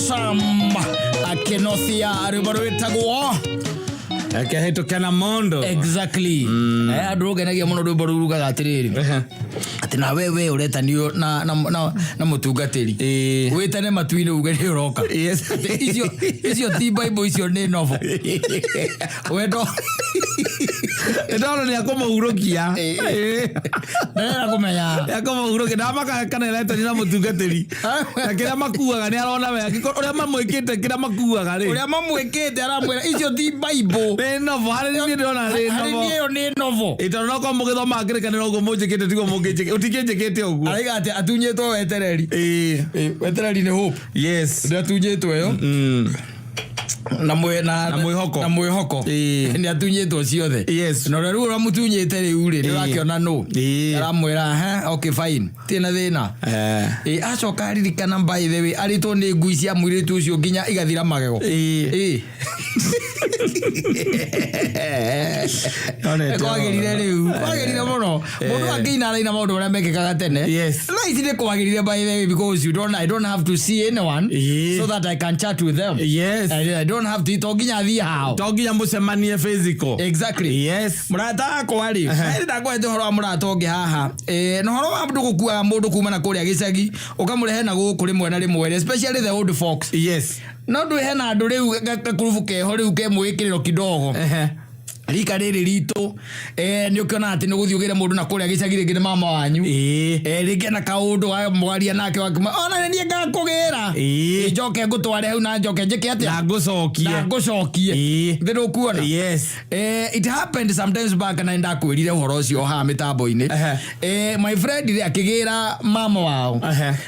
Sam akĩnothia rwĩmbo rwĩtagwo Akĩhĩtũkia na mondo. Exactly. Eh, andũ rũngenagia mũno rwĩmbo rũu rugaga atĩrĩrĩ atĩ na we we ũretanio na mũtungatĩri wĩtane matu-inĩ uge nĩ ũroka. Atĩ icio ti Bible, icio nĩ novel wendo. Ndona nĩ akũmũhurũkia. Ndarenda kũmenya. Nĩ akũmũhurũkia ndamaka kana ĩretania na mũtungatĩri na kĩrĩa makuaga nĩ arona wega. Angĩkorwo ũrĩa mamwĩkĩte kĩrĩa makuaga rĩ, Ũrĩa mamwĩkĩte aramwĩra icio ti Bible. Nĩ novel harĩ niĩ, ndĩrona nĩ Harĩ novel. niĩ ĩyo nĩ novel. Ĩ, tondũ no korwo mũgĩthoma ngĩrĩkanĩro ũguo mũnjĩkĩte tiguo mũngĩnjĩkĩte, ũtikĩnjĩkĩte ũguo. Araiga atĩ atunyĩtwo wetereri. Wetereri nĩ hope. Nĩ atunyĩtwo ĩyo na Na mwĩhoko. Na mwĩhoko. Nĩ atunyĩtwo ciothe. Na ũrĩa rĩu ũramũtunyĩte rĩu rĩ, nĩ ũrakĩona nũ aramwĩra he okay fine, tirĩ na thĩna. Ĩ, acoka aririkana, by the way, arĩtwo nĩ ngui cia mũirĩtu ũcio nginya igathira magego. Nonete Kwagĩrire rĩu, kwagĩrire mũno. Mũndũ angĩina araina maũndũ marĩa mekĩkaga tene. Thaa ici nĩ kwagĩrire, by the way, because you don't, I don't have to see anyone so that I can chat with them. I don't have to, to nginya thiĩ hao. To nginya mũcemanie physical. Exactly. Mũrata wakwa rĩ, ĩndĩ ndakwete ũhoro wa mũrata ũngĩ haha. Na ũhoro wa mũndũ gũkuaga mũndũ kuma na kũrĩa gĩcagi ũkamũrehe na gũkũ rĩmwe na rĩmwe rĩ, especially the old folks. No ndũ hena andũ rĩu gakurubu keho rĩu ke mwĩkĩrĩro kidogo rika rĩrĩ ritũ, nĩ ũkĩona atĩ nĩ ũgũthiĩ ũgĩre mũndũ na kũrĩa gĩcagi, rĩngĩ nĩ mama wanyu. Rĩngĩ ena kaũndũ mwaria nake wakĩma ona nĩ niĩ ngakũgĩra. Njoke ngũtware hau na njoke njĩke atĩa? Na ngũcokie. Na ngũcokie. Thĩ ndũkuona. It happened sometimes back na ndakwĩrire ũhoro ũcio haha mĩtambo-inĩ. My friend rĩ akĩgĩra mama wao.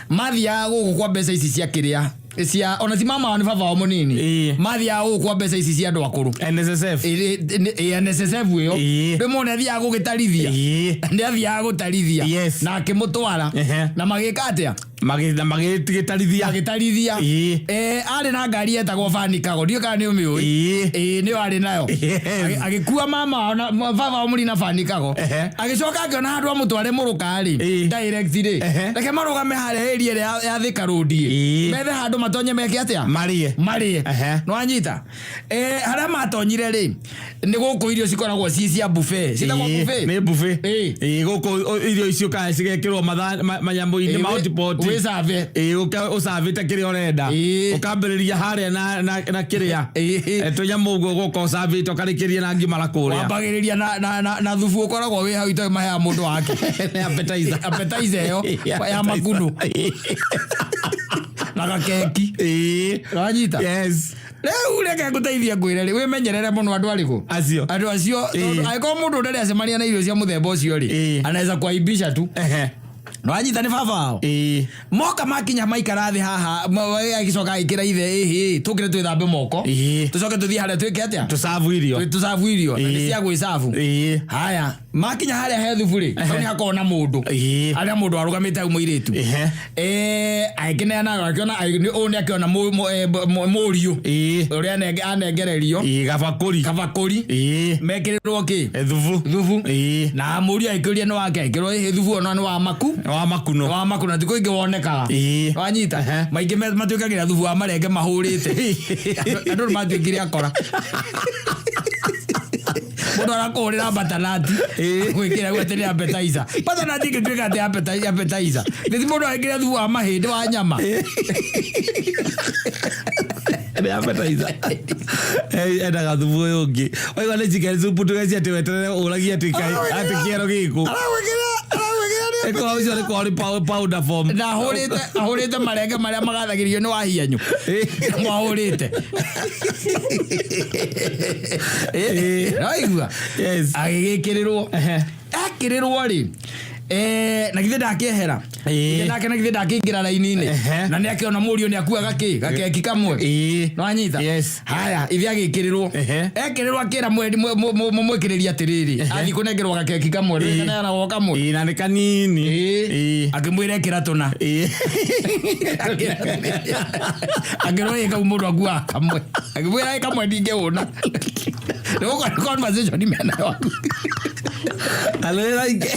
Mathiaga gũkũ kwa mbeca ici cia kĩrĩa cia, ona ti mama wao, nĩ baba wao mũnini. Mathiaga gũkũ kwa mbeca ici cia andũ akũrũ. NSSF. Ĩ, NSSF ĩyo. Rĩmwe nĩ athiaga gũgĩtarithia. Nĩ athiaga gũtarithia. Na akĩmũtwara. Na magĩka atĩa? Na magĩtarithia. Agĩtarithia. Arĩ na ngari yetagwo Fani Kago, ndiũĩ kana nĩ ũmĩũĩ. Nĩyo arĩ nayo. Agĩkua mama wao na baba wao mũnini na Fani Kago. Agĩcoka akĩona handũ amũtware mũrũka rĩ, direct rĩ, reke marũgame harĩa area ĩrĩa ya Thika Road ĩ. Methe handũ matonye meke atĩa? Marĩe. Marĩe. Nĩwanyita? Harĩa matonyire rĩ, nĩ gũkũ irio cikoragwo ci cia buffet, ciĩtagwo buffet. Nĩ buffet. Ĩĩ. Gũkũ irio icio kaĩ cigekĩrwo manyamũ-inĩ ma hotpot. Wĩcave. Ĩĩ, ũcavĩte kĩrĩa ũrenda. Ũkambĩrĩria harĩa na kĩrĩa. Tũnyamũ ũguo gũka ũcavĩte ũkarĩkĩria na ngima na kũrĩa. Wambagĩrĩria na thubu ũkoragwo wĩ hau itarĩ maheaga mũndũ wake. Nĩ appetizer. Appetizer ĩyo ya makunũ na gakeki. Wanyita? Yes. Rĩu reke ngũteithie ngwĩre rĩ, wĩmenyerere mũno andũ arĩkũ? Acio. Andũ acio. Tondũ angĩkorwo mũndũ ndarĩ acemania na irio cia mũthemba ũcio rĩ, anaweza kuaibisha tu. Nwanyita? Nĩ baba wao. Moka makinya maikara thĩ haha, agĩcoka agĩkĩra ithe, ĩhĩ, tũkĩre twĩthambe moko, tũcoke tũthiĩ harĩa twĩke atĩa? Tũcabu irio. Tũcabu irio na nĩ cia gwĩcabu. Haya, makinya harĩa he thubu rĩ, hau nĩ hakoragwo na mũndũ harĩa mũndũ arũgamĩte hau mũirĩtu. Agĩkĩneana, akĩona ũyũ nĩ akĩona mũriũ ũrĩa anengererio Gabakũri. Kabakũri mekĩrĩrwo kĩ? Thubu. Thubu. Na mũriũ agĩkĩũria nĩ wake, akĩrwo ĩhĩ, thubu ona nĩ wa maku. Wa makuno. Wa makuno na ti kũingĩ wonekaga. Wanyita? Maingĩ matuĩkagĩra thubu wa marenge mahũrĩte. Andũ nĩ matuĩkire akora, mũndũ arakũhũrĩra butternut gwĩkĩra guo atĩ nĩ appetizer. Butternut ĩngĩtuĩka atĩ appetizer nĩ ti mũndũ agĩkĩra thubu wa mahĩndĩ wa nyama. Nĩ appetizer. Endaga thubu ũyũ ũngĩ waigua nĩ chicken soup, ndũgeci atĩ weterere ũragie atĩ atĩ kĩero gĩkũ. Aragwĩkĩra nĩ Ĩkorwo ũcio nĩ kwa powder form. Na ahũrĩte marenge marĩa magathagĩrio nĩ wahianyu mwahũrĩte. Raigua? Yes. Agĩgĩkĩrĩrwo, ekĩrĩrwo rĩ, na githĩ ndakĩehera? Githĩ nake na githĩ ndakĩingĩra raini-inĩ? Na nĩ akĩona mũriũ nĩ akuaga kĩ gakeki kamwe. Nĩwanyita? Yes. Haya, ithe agĩkĩrĩrwo. Ekĩrĩrwo akĩra mwĩkĩrĩri atĩrĩrĩ, athiĩ kũnengerwo gakeki kamwe, kaneanagwo kamwe. Ĩĩ, na nĩ kanini. Akĩmwĩra ĩkĩra tũna. Akĩrwo ĩ kau mũndũ akuaga kamwe, akĩmwĩra ĩ kamwe ndingĩhũna. Nĩgũkorwo conversation menayo. Alwĩra ingĩ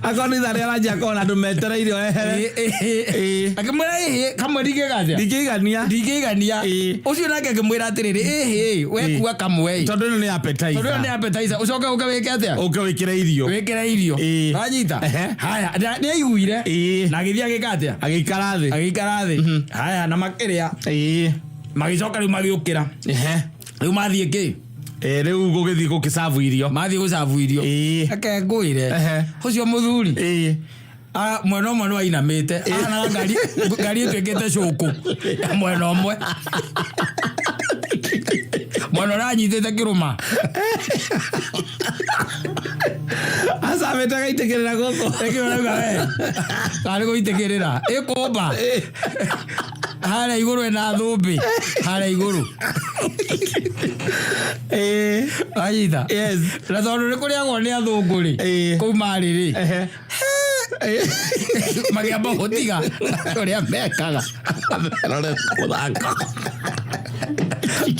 akorwo nĩ ithaa rĩa ranji akorwo na andũ metereire oehere. Ĩĩ. Akĩmwĩra ĩhĩ kamwe ndingĩgathia. Ndingĩigania. Ndingĩigania. Ĩĩ. Ũcio nake akĩmwĩra atĩrĩrĩ, ĩhĩ wekua kamwe ĩ. Tondũ ĩno nĩ appetizer. Tondũ ĩyo nĩ appetizer, ũcoke ũke wĩke atĩa? Ũke wĩkĩre irio. Wĩkĩre irio. Ĩĩ. Wanyita? Ehe. Haya, nĩ aiguire. Ĩĩ. Na agĩthiĩ agĩka atĩa? Agĩikara thĩ. Agĩikara thĩ. Haya, na makĩrĩa. Ĩĩ. Magĩcoka rĩu magĩũkĩra. Ehe. Rĩu mathiĩ kĩ? Ĩĩ, rĩu gũgĩthiĩ gũkĩcabu irio. Mathiĩ gũcabu irio. Ĩĩ. Reke ngwĩre. Ehe. Ũcio mũthuri. Ĩĩ. Mwena ũmwe nĩ wainamĩte. Ahanaga ngari ngari ĩtuĩkĩte cũkũ. Mwena ũmwe. Mwena ũrĩa anyitĩte kĩrũma. Acamĩte agaitĩkĩrĩra gũkũ. Ĩkĩ ũrauga we. Karĩ gũitĩkĩrĩra. Ĩkũmba. Harĩa igũrũ ĩna thũmbĩ. Harĩa igũrũ. Ĩĩ. Wanyita? Yes. Na tondũ nĩ kũrĩagwo nĩ athũngũ rĩ. Ĩĩ. Kũu marĩ rĩ. Ehe. Magĩamba gũtiga ũrĩa mekaga. Rore mũthako.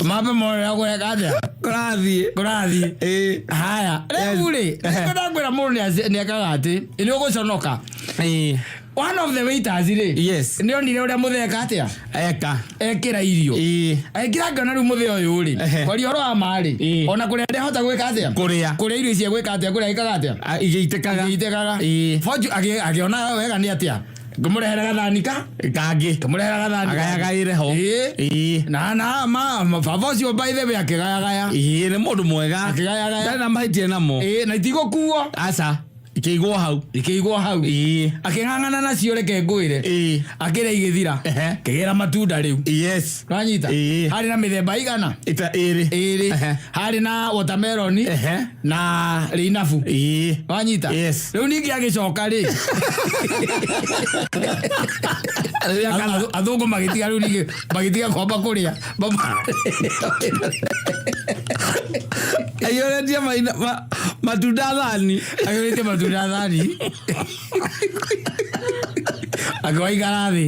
Mambe mone ũrĩa kũreka atĩa. Kũrathiĩ. Kũrathiĩ. Ĩĩ. Haya, rĩu rĩ, Ehe. nĩkĩo ndakwĩra mũndũ nĩekaga atĩ, nĩ ũgũconoka. Ĩĩ. One of the waiters rĩ, Yes. nĩonire ũrĩa mũthee eka atĩa? Eka. Ekĩra irio. Ĩĩ. Agĩkĩra ngĩona rĩu mũthee ũyũ rĩ, Ehe. kwaria ũhoro wa ma rĩ, Ĩĩ. ona kũrĩa ndehota gwĩka atĩa? Kũrĩa. Kũrĩa irio ici egwĩka atĩa? Kũrĩa ĩkaga atĩa? Igĩitĩkaga. Igĩitĩkaga. Ĩĩ. Fortune akĩona wega nĩ atĩa? Ngĩmũrehera gathani ka? Kangĩ. Ngĩmũrehera gathani. Agayagaĩre ho. Ĩĩ. Ĩĩ. Na ma baba ũcio by the way akĩgayagaya. Ĩĩ, nĩ mũndũ mwega. Akĩgayagaya. Ndarĩ na mahĩtia namo. Ĩĩ, na itigũkuo. Aca. Ikĩigwo hau. Ikĩigwo hau. Ĩĩ. Akĩng'ang'ana nacio reke ngwĩre. Ĩĩ. Akĩrĩa igĩthira. Ehe. Kĩgĩra matunda rĩu. Yes. Wanyita? Ĩĩ. Harĩ na mĩthemba igana? Ita ĩrĩ. Ĩrĩ. Ehe. Harĩ na watermelon Ehe. na rĩinabu. Ĩĩ. Wanyita? Yes. Rĩu ningĩ agĩcoka rĩ. Athũngũ magĩtiga rĩu ningĩ magĩtiga kwamba kũrĩa. Aiyũrĩtie matunda thani. Aiyũrĩtie matunda thani. Akĩwaikara thĩ.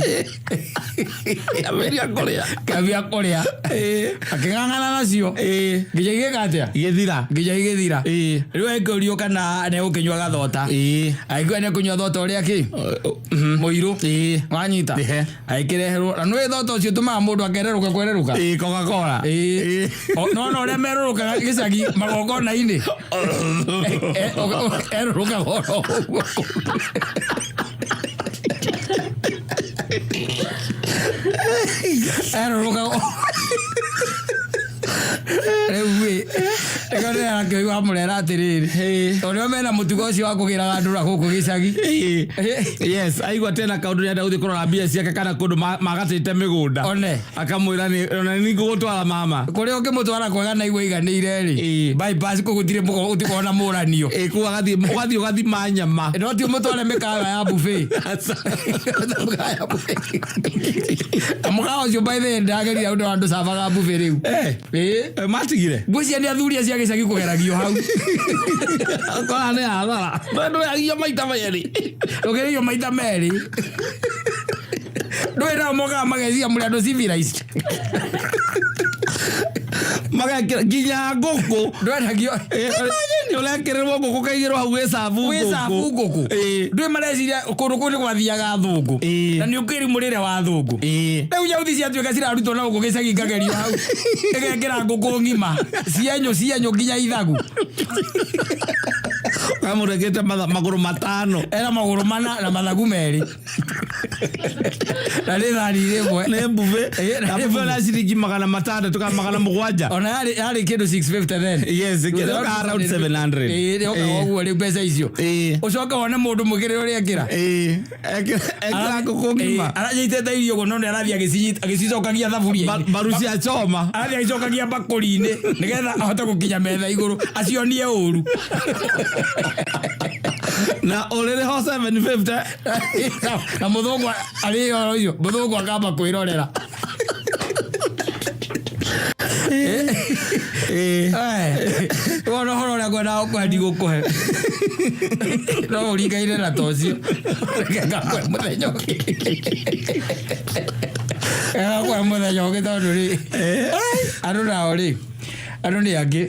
Kĩambĩrĩria kũrĩa. Kĩambia kũrĩa. Ĩĩ. Akĩng'ang'ana nacio. Ĩĩ. Nginya igĩka atĩa? Igĩthira. Nginya igĩthira. Ĩĩ. Rĩu akĩũrio kana nĩegũkĩnyua gathota. Ĩĩ. Agĩkiuga nĩekũnyua thota ũrĩa kĩ? Mũirũ. Ĩĩ. Wanyita? Ehe. Agĩkĩreherwo. Na nĩũĩ thota ũcio ũtũmaga mũndũ akererũka kwererũka? Ĩĩ, Coca-Cola. Ĩĩ. No no ũrĩa merũrũkaga gĩcagi magongona-inĩ. Erũrũkaga oro ũguo. Erũrũkaga. Rĩu ĩ, nĩkĩo ndĩrakĩigua amũrera atĩrĩrĩ, tondũ nĩo mena mũtugo ũcio wa kũgĩraga andũ na gũkũ gĩcagi. Ĩĩ. Yes, aigua tena kaũndũ nĩarenda gũthiĩ kũrora mbia ciake kana kũndũ magatĩte mĩgũnda. One. Akamwĩra nĩ ona nĩ ngũgũtwara mama. Kũrĩa ũngĩmũtwara kwega na igua iganĩire rĩ, Ĩĩ. bypass kũu gũtirĩ gũtikoragwo na mũranio. Ĩĩ, kũu agathiĩ ũgathiĩ ũgathima nyama. No ti ũmũtware mĩkawa ya buffet. Mĩkawa ya buffet. Mũkawa ũcio by the way ndagerire ũndũ wa andũ cabaga buffet rĩu. Eh. Ĩĩ. Matigire. Ngwĩciria nĩ athuri acio a gĩcagi kũgeragio hau. Kora nĩ hathara. Tondũ ndũragio maita merĩ. Ndũgererio maita merĩ. Ndũĩ nao mokaga mageciria mũrĩ andũ civilized. Magekĩra nginya ngũkũ. Ndwendagio. Nĩ ũrekĩrĩrwo ngũkũ kaigĩrwo hau gwĩcabu ngũkũ. Gwĩcabu ngũkũ. Ĩĩ. Ndũĩ mareciria kũndũ kũu nĩ gwathiaga athũngũ. Ĩĩ. Na nĩ ũkĩrĩ mũrĩre wa athũngũ. Ĩĩ. Rĩu nyauthi ciatuĩka cirarutwo na gũkũ gĩcagi ngagerio hau. Ĩgekĩra ngũkũ ng'ima. Cienyũ cienyũ nginya ithagu. Kamũrekete magũrũ matano. Ena magũrũ mana na mathagu merĩ. Na nĩ thani rĩmwe. Nĩ buffet. Ĩĩ, Na nĩ buffet na ciringi 600 kana 700. Ona yarĩ kĩndũ 650 then. Yes, ĩkĩrĩ around 700. Ĩĩ, nĩyokaga Ĩĩ. ũguo rĩu mbeca icio. Ĩĩ. Ũcoke wone mũndũ mũkĩrĩ ũrĩa ekĩra. Ĩĩ. Ekĩra ngũkũ ng'ima. Aranyitĩte irio ũguo no nĩ arathiĩ agĩcicokagia thaburia-inĩ. Mbaru cia choma. Arathiĩ agĩcokagia mbakũri-inĩ nĩgetha ahote gũkinya metha igũrũ acionie ũru. Na ũrĩrĩ ho 750. Na mũthũngũ arĩ oro ũcio, mũthũngũ akamba kwĩrorera. Ĩĩ. Wona ũhoro ũrĩa ngwendaga gũkũhe ndigũkũhe. No ũringaine na ta ũcio. Reke ngakũhe mũthenya ũngĩ. Ngakũhe mũthenya ũngĩ tondũ rĩ, andũ nao rĩ, andũ nĩ angĩ.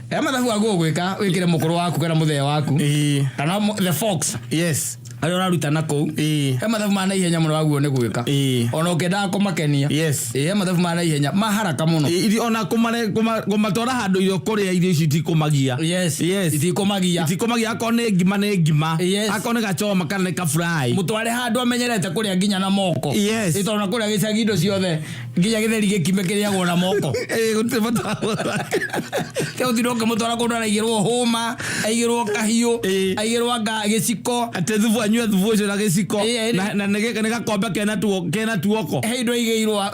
He mathabu waguo gwĩka wĩkĩre mũkũrũ waku kana mũthee waku Ĩĩ. kana the fox Yes. arĩa ũraruta na kũu. Ĩĩ. He mathabu ma naihenya mũno waguo nĩ gwĩka. Ĩĩ. Ona ũkĩendaga kũmakenia. Yes. Ĩĩ, he mathabu ma naihenya ma haraka mũno. Ona kũmatwara handũ irio kũrĩa irio ici itikũmagia. Yes. Yes. Itikũmagia. Itikũmagia, akorwo nĩ ngima nĩ ngima. Yes. Akorwo nĩ gachoma kana nĩ ka-fry. Mũtware handũ amenyerete kũrĩa nginya na moko. Yes. Ĩ tondũ na kũrĩa gĩcagi indo ciothe nginya gĩtheri gĩkime kĩrĩagwo na moko. Ĩĩ, gũtirĩ bata. Tiga gũtinda ũkĩmũtwara kũndũ araigĩrwo hũma, aigĩrwo kahiũ, Ĩĩ. aigĩrwo anga gĩciko. Atĩ thubu anyue thubu ũcio na gĩciko. Ĩĩ, ĩĩ. Na nĩ gakombe kena tuoko. He indo aigĩirwo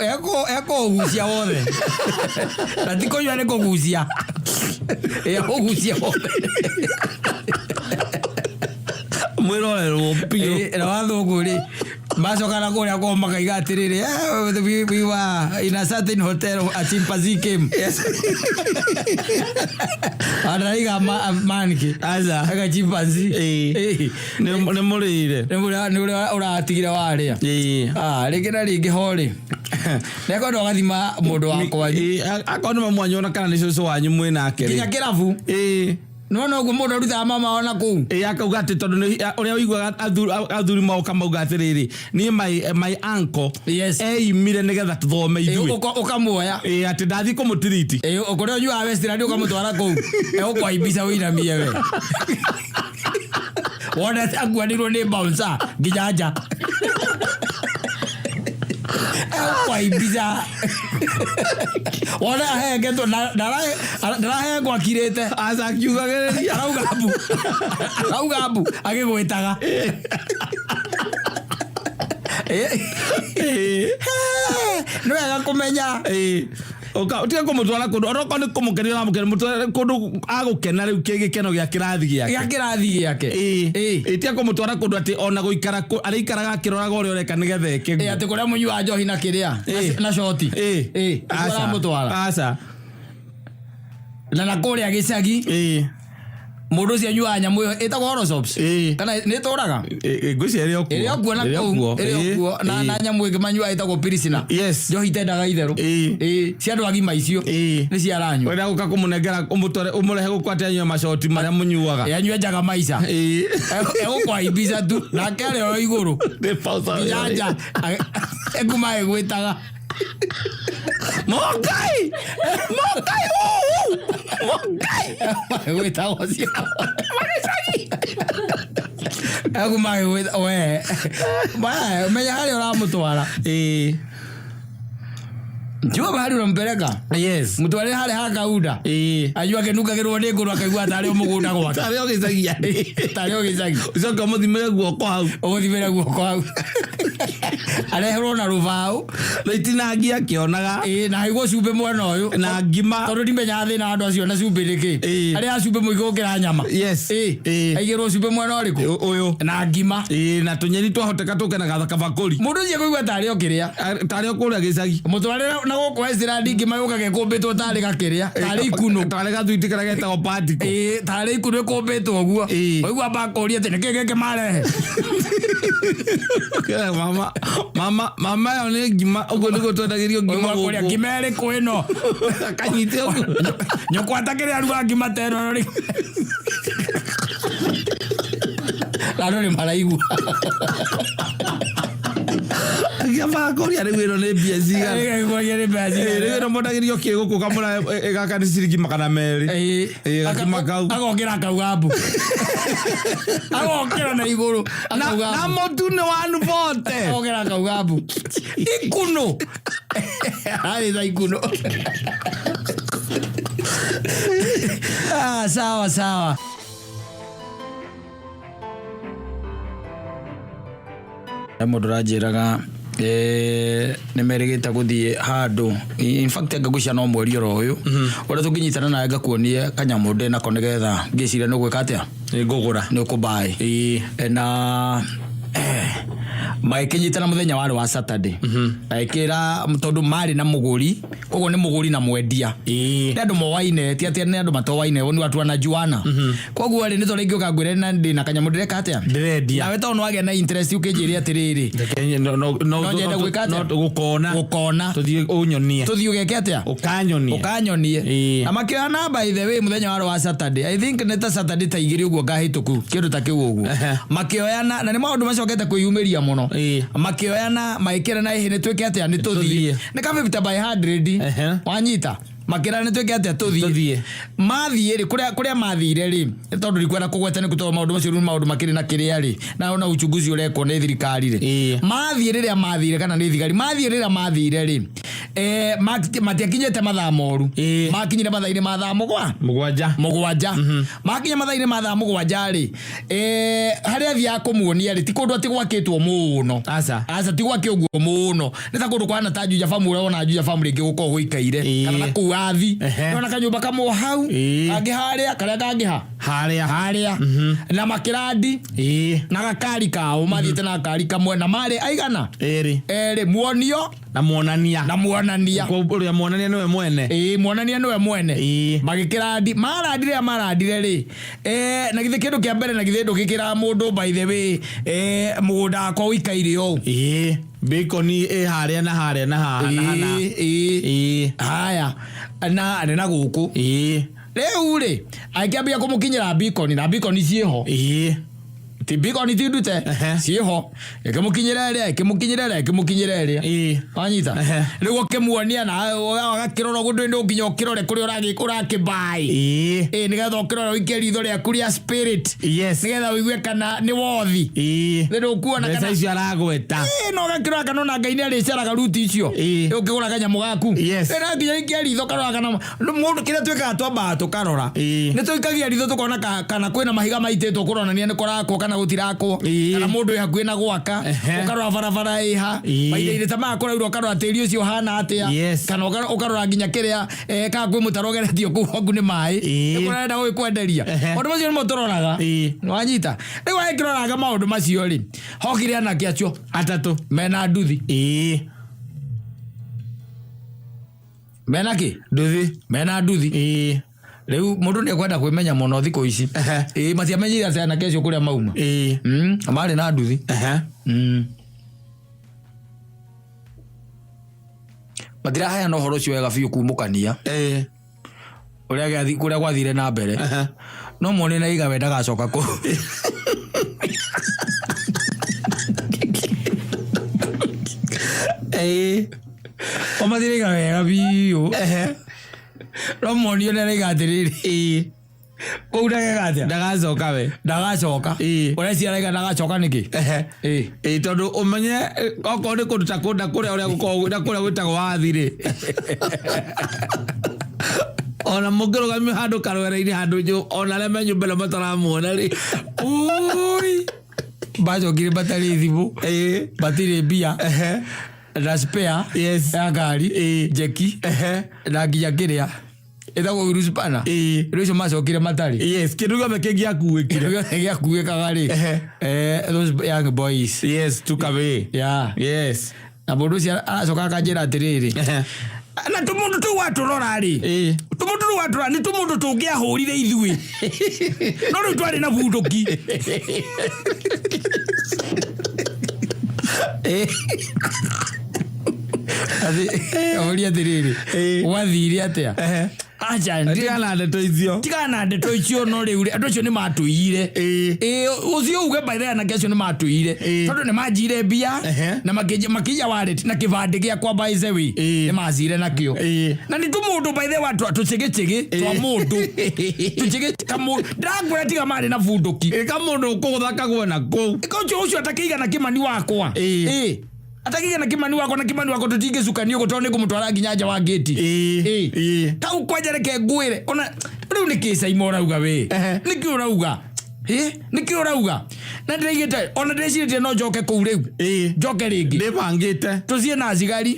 ekũũgucia wothe. Na ti kũnyua nĩ kũgucia. Ekũgucia wothe. Mwĩrorerwo biũ. Ĩĩ, na wathũngũ rĩ macoka na kũrĩa kwao makaiga atĩrĩrĩ, we were in a certain hotel, a chimpanzee came." Yes. Andaraiga manki. Aca. Ega chimpanzee. Ĩĩ. Ĩĩ. Nĩ mũrĩire. Nĩ ũrĩa ũratigire warĩa. Ĩĩ. Ah, rĩngĩ na rĩngĩ ho rĩ nĩkwenda ũgathima mũndũ wa kwanyu. Ĩĩ, akorwo nĩ mamu wanyu ona kana nĩ cũcũ wanyu mwĩ nake rĩ. Nginya kĩrabu. Ĩĩ. Nĩwona ũguo mũndũ arutaga mama ona kũu. Ĩĩ, akauga atĩ tondũ nĩ ũrĩa ũiguaga athuri moka mauga atĩrĩrĩ, niĩ my uncle Yes. eimire nĩgetha tũthome Ĩĩ, ithuĩ. Ũkamuoya. Ĩĩ, atĩ ndathiĩ kũmũtiriti. Ĩĩ, kũrĩa ũnyuaga Westland ũkamũtwara kũu egũkwaimbica ũinamie we wone akuanĩirwo nĩ bouncer nginya nja egũkwaimbica wone ahengetwo ndarahengwo akirĩte. Aca, akiugagĩrĩria. Arauga mbu, arauga mbu agĩgwĩtaga. Ĩĩ. Nĩ wega kũmenya. Ĩĩ. Ũtiga kũmũtwara kũndũ onokorwo nĩ kũmũkenia ũramũkenia, mũtware kũndũ agũkena rĩu gĩkeno gĩa kĩrathi gĩake. Gĩa kĩrathi gĩake. Ĩĩ. Ĩĩ. Ĩĩ, tiga kũmũtwara kũndũ atĩ ona gũikara arĩikaraga akĩroraga ũrĩa ũreka nĩgetha eke Ĩĩ, guo. atĩ kũrĩa mũnyuaga njohi na kĩrĩa Ĩĩ. na shoti. Ĩĩ. Ĩĩ, Aca. ũramũtwara. Aca. Na kũrĩa gĩcagi Ĩĩ. mũndũ ũcio anyuaga nyamũ ĩyo ĩtagwo Orosops. Ĩĩ. Kana nĩ ĩtũraga? Ĩĩ, ngwĩciria ĩrĩ o kuo. Ĩrĩ o kuo na Ĩrĩ o kũu kuo. ĩrĩ o Ĩĩ. kuo na Ĩĩ. na nyamũ ĩngĩ manyuaga ĩtagwo Pilsner. Yes. Njohi itendaga itherũ. Ĩĩ. Ĩĩ, cia andũ agima icio. Ĩĩ. Nĩ ciaranyua. Wenda gũka kũmũnengera ũmũtware ũmũrehe gũkũ atĩ anyue macoti marĩa mũnyuaga. Ĩĩ, anyue njaga maica. Ĩĩ. Egũkwaimbica tu nake arĩ o igũrũ. Nĩ pausa. Nginya nja ekuma ĩgwĩtaga. Mokai! Mokai! Uu! Mokai! Ĩgwĩtaga ũcio. Ekuma ĩgwĩta we. We, menya harĩa ũramũtwara. Ĩĩ. Jua mahali unampeleka. Yes. Mtware harĩa ha kaunda. Ĩĩ. Anyua akĩnungagĩrwo nĩ ngũrũ akaigua tarĩ o mũgũnda gwake. Tarĩ o gĩcagi. Tarĩ o gĩcagi. Ũcoke ũmũthimĩre guoko hau. Ũgũthimĩre guoko hau. Areherwo na rũbaũ. Na itinangia akĩonaga. Ĩĩ, na haigwo cumbĩ mwena ũyũ. Na ngima. Tondũ ndimenyaga thĩna wa andũ acio na cumbĩ nĩ kĩ. Ĩĩ. Arĩa a cumbĩ mũingĩ gũkĩra nyama. Yes. Ĩĩ. Ĩĩ. Aigĩrwo cumbĩ mwena ũrĩkũ? Ũyũ. Na ngima. Ĩĩ, na tũnyeni twahoteka tũke na kabakũri. Mũndũ ũcio kũigua tarĩ o kĩrĩa. Tarĩ o kũrĩa gĩcagi. Mũtwarĩre na gũkũ Westland ngima yũkaga ĩkũmbĩtwo tarĩ gakĩrĩa. Tarĩ ikunũ. Tarĩ gathuiti karĩa getagwo particle. Ĩĩ, tarĩ ikunũ ĩkũmbĩtwo ũguo. Ĩĩ. Waigua makũria atĩ nĩkĩ gĩkĩ marehe. Mama, mama, mama ĩyo nĩ ngima, ũguo nĩguo twendagĩrio ngima Waigua kũrĩa gũkũ. ngima ĩrĩkũ ĩno. Kanyite ũguo. Nyũkwa atakĩrĩ aruga ngima ta ĩno rĩ. Na andũ nĩ maraigua. Akĩamba kũria rĩu ĩno nĩ mbia cigana. Ĩgagĩkũria nĩ mbeca Ĩĩ, cigana. rĩu ĩno mwendagĩrio kĩ gũkũ kamũra gaka nĩ ciringi 200. Ĩĩ. Ĩĩ, gakima kau. Agokĩra akauga mbu. Agokĩra na igũrũ akauga Na mbu. mũtu nĩ wanu bote. Agokĩra akauga mbu. Ikunũ. Arĩ za ikunũ. Ah, sawa sawa. Mũndũ ũranjĩraga nĩ merĩgĩte gũthiĩ handũ, in fact ngagwĩcia no mweri oro ũyũ ũrĩa tũngĩnyitana nawe ngakuonie kanyamũ ndĩ nako nĩgetha ngĩciria nĩ ũgwĩka atĩa. Nĩ ngũgũra. Nĩ ũkũmbaĩ. Ĩĩ. Na Magĩkĩnyitana mũthenya warĩ wa Saturday, agĩkĩra tondũ marĩ na mũgũri, koguo nĩ mũgũri na mwendia. Nĩ andũ moaine, ti atĩ nĩ andũ matoaine, nĩ watu wanajuana. Koguo rĩ, nĩ tondũ ingĩũka ngwĩre na ndĩ na kanyamũ ndĩreka atĩa, Ndĩrendia. Nawe tondũ nĩwagĩa na interest, ũkĩnjĩre atĩrĩrĩ, Reke no no no No nyende gwĩka atĩa? No gũkona. Gũkona. Tũthiĩ ũnyonie. Tũthiĩ ũgeke atĩa? Ũkanyonie. Ũkanyonie. Ĩĩ. Na makĩoya by the way mũthenya warĩ wa Saturday, I think nĩ ta Saturday ta 2 ũguo ngahĩtũku, kĩndũ ta kĩu ũguo. Makĩoyana, na nĩ maũndũ macokete kwĩyumĩria mũno. Makĩoyana, magĩkĩrana, ĩhĩ, nĩ twĩke atĩa, nĩ tũthiĩ. Tũthiĩ. Nĩ ka 50 by 100. Wanyita, makĩrana nĩ twĩke atĩa, tũthiĩ. Tũthiĩ. Mathiĩ rĩ, kũrĩa mathire rĩ, nĩ tondũ ndikwenda kũgweta nĩ tondũ maũndũ macio rĩu nĩ maũndũ makĩrĩ na kĩrĩa rĩ, na ona uchunguzi ũrekwo nĩ thirikari rĩ. Mathiĩ rĩrĩa mathire, kana nĩ thigari mathiĩ rĩrĩa mathire rĩ, matiakinyĩte mathaa moru. Makinyire mathaa-inĩ ma thaa mũgwa 7. 7. Makinya mathaa-inĩ ma thaa 7 rĩ, harĩa athiaga kũmuonia rĩ, ti kũndũ atĩ gwakĩtwo mũno. Aca. Aca, ti gwake ũguo mũno, nĩ ta kũndũ kũhana ta Juja Farm, ũrĩa wona Juja Farm rĩngĩ gũkorwo gũikaire, kana na kũu athi. Nĩwona kanyũmba kamwe hau, kangĩ harĩa, karĩa kangĩ ha Harĩa. Harĩa, na makĩrandi na gakari kao, mathiĩte na gakari kamwe, na marĩ aigana? 2. 2, muonio Na muonania. Na muonania. Ũrĩa muonania nĩwe mwene. Ĩĩ, muonania nĩwe mwene. Magĩkĩrandi, marandi rĩrĩa marandire rĩ, na githĩ kĩndũ kĩa mbere, na githĩ ndũgĩkĩraga mũndũ, by the way, mũgũnda wakwa ũikaire ũũ. Ĩĩ, bacon ĩ harĩa na harĩa na haha na hana. Ĩĩ. Haya, na nĩ na gũkũ. Rĩu rĩ, agĩkĩambia kũmũkinyĩra bacon, na bacon ciĩho. Ti bacon ti ndute, ciĩho. Ĩkĩmũkinyĩra ĩrĩa, ĩkĩmũkinyĩra ĩrĩa, ĩkĩmũkinyĩra ĩrĩa. Wanyita? Rĩu ũkĩmuonia na agakĩrora ũguo, ndũ nginya ũkĩrore kũrĩa ũrakĩmbaĩ. Ĩĩ, nĩgetha ũkĩrore ũikie ritho rĩaku rĩa spirit. Nĩgetha ũigue kana nĩ wothi. Nĩ ndũkuona Mbeca kana icio aragweta. Ĩĩ, no ũgakĩrora kana ona Ngai nĩ arĩcaraga ruti icio. Ũkĩgũra kanyamũ gaku. Ĩĩ, no nginya ũikie ritho karora kana mũndũ kĩrĩa twĩkaga twambaga tũkarora. Nĩ tũikagia ritho tũkona kana kwĩna mahiga maitĩtwo kũronania nĩ kũrakwo kana gũtirakwo. Kana mũndũ wĩ hakuhĩ na gwaka. Ũkarora barabara ĩha. Mahinda-inĩ ta maya kũraura, ũkarora tĩri ũcio ũhana atĩa. Kana ũkarora nginya kĩrĩa, kana kwĩ mũtaro ũgeretio kũu gwaku nĩ maĩ. Nĩ kũrenda gũgĩkwenderia. Maũndũ macio nĩmo tũroraga. Wanyita? Rĩu agĩkĩroraga maũndũ macio rĩ, hokire anake acio 3 mena nduthi. Mena kĩ? Nduthi. Mena nduthi. Rĩu mũndũ nĩ ekwenda kwĩmenya mũno thikũ ici. Ĩĩ, matiamenyire atĩ anake acio kũrĩa mauma. Marĩ na nduthi. Matiraheana ũhoro ũcio wega biũ kumũkania. Ũrĩa kũrĩa gwathire na mbere. No muone na iga we ndagacoka kũu. O matiraiga wega biũ. No muonio nĩ araiga atĩrĩrĩ. Kũu ndageka atĩa? Ndagacoka we. Ndagacoka. Ũreciria araiga ndagacoka nĩkĩ? Ĩĩ, tondũ ũmenye, okorwo nĩ kũndũ ta kũndũ kũrĩa ũrĩa gũkoragwo, na kũrĩa gwĩtagwo wathi rĩ. Ona mũngĩrũgamio handũ karwere-inĩ handũ ona arĩa me nyũmba ĩno mataramuona rĩ. Ui. Bacokire matarĩ thimũ. Matirĩ mbia. Na spare ya ngari. Jeki. Na nginya kĩrĩa. Ĩtagwo wheel spanner. Rĩu icio macokire matarĩ. Yes, kĩndũ gĩothe kĩngĩakuĩkire. Kĩndũ gĩothe gĩakuĩkaga rĩ. Those young boys. Yes, took away. Yeah. Yes. Na mũndũ ũcio aracoka akanjĩra atĩrĩrĩ. Na tũmũndũ tũu watũrora rĩ. Tũmũndũ tũu watũrora nĩ tũmũndũ tũngĩahũrire ithuĩ. No rĩu twarĩ na bunduki. Ũria atĩrĩrĩ. Gwathire atĩa? Acha, Tigana na ndeto icio. Tigana na ndeto icio, no rĩu rĩ, andũ acio nĩ matũiyire. Ĩĩ, ũcio uge by the way, anake acio nĩ matũiyire. Tondũ nĩ manjire mbia, na makĩiya wallet na kĩbandĩ gĩakwa, by the way. Nĩ macire nakĩo. Na nĩ tũmũndũ by the way, tũcĩgĩcĩgĩ twa mũndũ. Tũcĩgĩ kamũndũ. Ndĩrakwĩra tiga marĩ na bunduki. Ĩ, kamũndũ ũkũgũtha kagwe na kũu. Ĩka ũcio atakĩigana Kĩmani wakwa. Ĩĩ. Atakĩigana Kĩmani wakwa, na Kĩmani wakwa tũtingĩcukania ũguo tondũ nĩngũmũtwara nginya nja wa ngĩti. Kau kwanja reke ngwĩre. Ona rĩu nĩ kĩ Saimo ũrauga we? Nĩkĩ ũrauga? Ĩ, nĩkĩ ũrauga na ndĩraigĩte ona ndĩrecirĩtie no njoke kũu rĩu. Njoke rĩngĩ. Ndĩbangĩte. Tũthiĩ na thigari.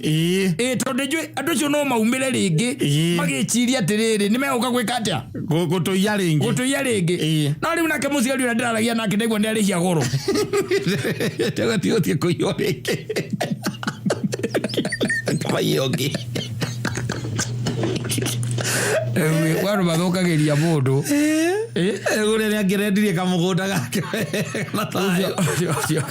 Ĩ, tondũ njũĩ andũ acio no maumĩre rĩngĩ. Magĩciria atĩrĩrĩ, nĩ megũka gwĩka atĩa? Gũtũiya rĩngĩ. Gũtũiya rĩngĩ. No rĩu nake mũcigari ũrĩa ndĩraragia nake ndaigua nĩ arĩhia goro. Tũgathiĩ gũthiĩ kũiywo rĩngĩ. Kamaiye ũngĩ. Rĩu andũ mathũkagĩria mũndũ. Ũrĩa nĩ angĩrendirie kamũgũnda gake na thayũ.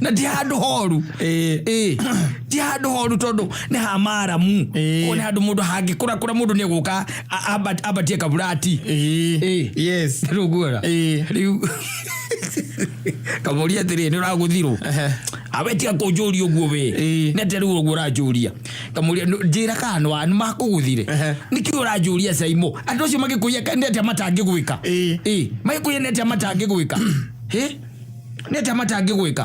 Na ti handũ horu. Ĩ, ti handũ horu tondũ nĩ ha maramu. Kũu nĩ handũ mũndũ hangĩkũra kũra mũndũ nĩ egũka ambatie kaburati. Rĩu nguona. Rĩu kamũria atĩrĩ, nĩ ũragũthirwo? Awe tiga kũnjũria ũguo we. Nĩ atĩa rĩu ũguo ũranjũria? Kamũria, njĩra kana nĩ makũgũthire? Nĩkĩ ũranjũria Saimo? Andũ acio magĩkũiya nĩ atĩa matangĩgwĩka? Ĩ, magĩkũiya nĩ atĩa matangĩgwĩka? Ĩ, nĩ atĩa matangĩgwĩka?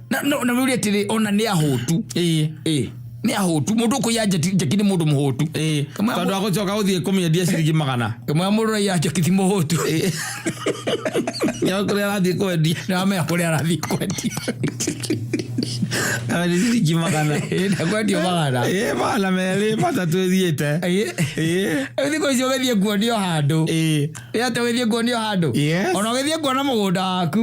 Na no na wĩũrie atĩrĩ, ona nĩ ahũtu. Ĩ, nĩ ahũtu. Mũndũ ũkũiya njeki nĩ mũndũ mũhũtu. Tondũ agũcoka gũthiĩ kũmĩendia ciringi 100. Kamwe mũndũ ũraiya njeki ti mũhũtu. Nĩ kũrĩa arathiĩ kwendia. Nĩ wamenya kũrĩa arathiĩ kwendia. Amendia ciringi 100. Ĩ, na kwendio 100. Ĩ, 200, 300 ĩthiĩte. Rĩu thikũ ici ũgĩthiĩ kuonio handũ. Ĩ, atĩ ũgĩthiĩ kuonio handũ. Ona ũgĩthiĩ kuona mũgũnda waku.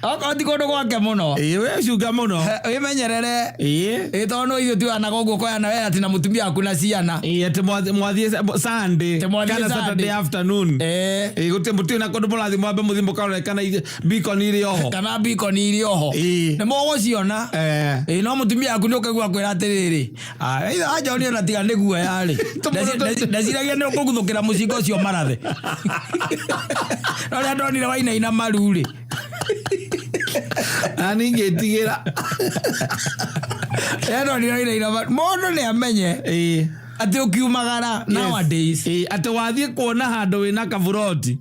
Okorwo ti kũndũ gwake mũno. Ĩ, we cunga mũno. Wĩmenyerere. Ĩ, tondũ no ithuĩ tuoyanaga ũguo ũkoyana we atĩ na mũtumia waku na ciana. Ĩ, atĩ mwathiĩ Sunday Atĩ mwathiĩ kana Sunday. Saturday afternoon. Ĩ, mũtirĩ na kũndũ mũrathiĩ mwambe mũthiĩ mũkarore kana beacon irĩ oho. Kana beacon irĩ oho. Nĩ mũgũciona. Ĩ, no mũtumia waku nĩ ũkaigua akwĩra atĩrĩrĩ, either anja ũrĩ ona tiga nĩ guoya rĩ. Ndeciragia nĩ ũkũguthũkĩra mũcinga ũcio marathe. No rĩrĩa ndonire wainaina maru rĩ. Na ningĩtigĩra. Rĩrĩa ndonire wainaina maru, mũndũ nĩ amenye. Atĩ ũkiumagara nowadays. Atĩ wathiĩ kuona handũ wĩna kaburoti.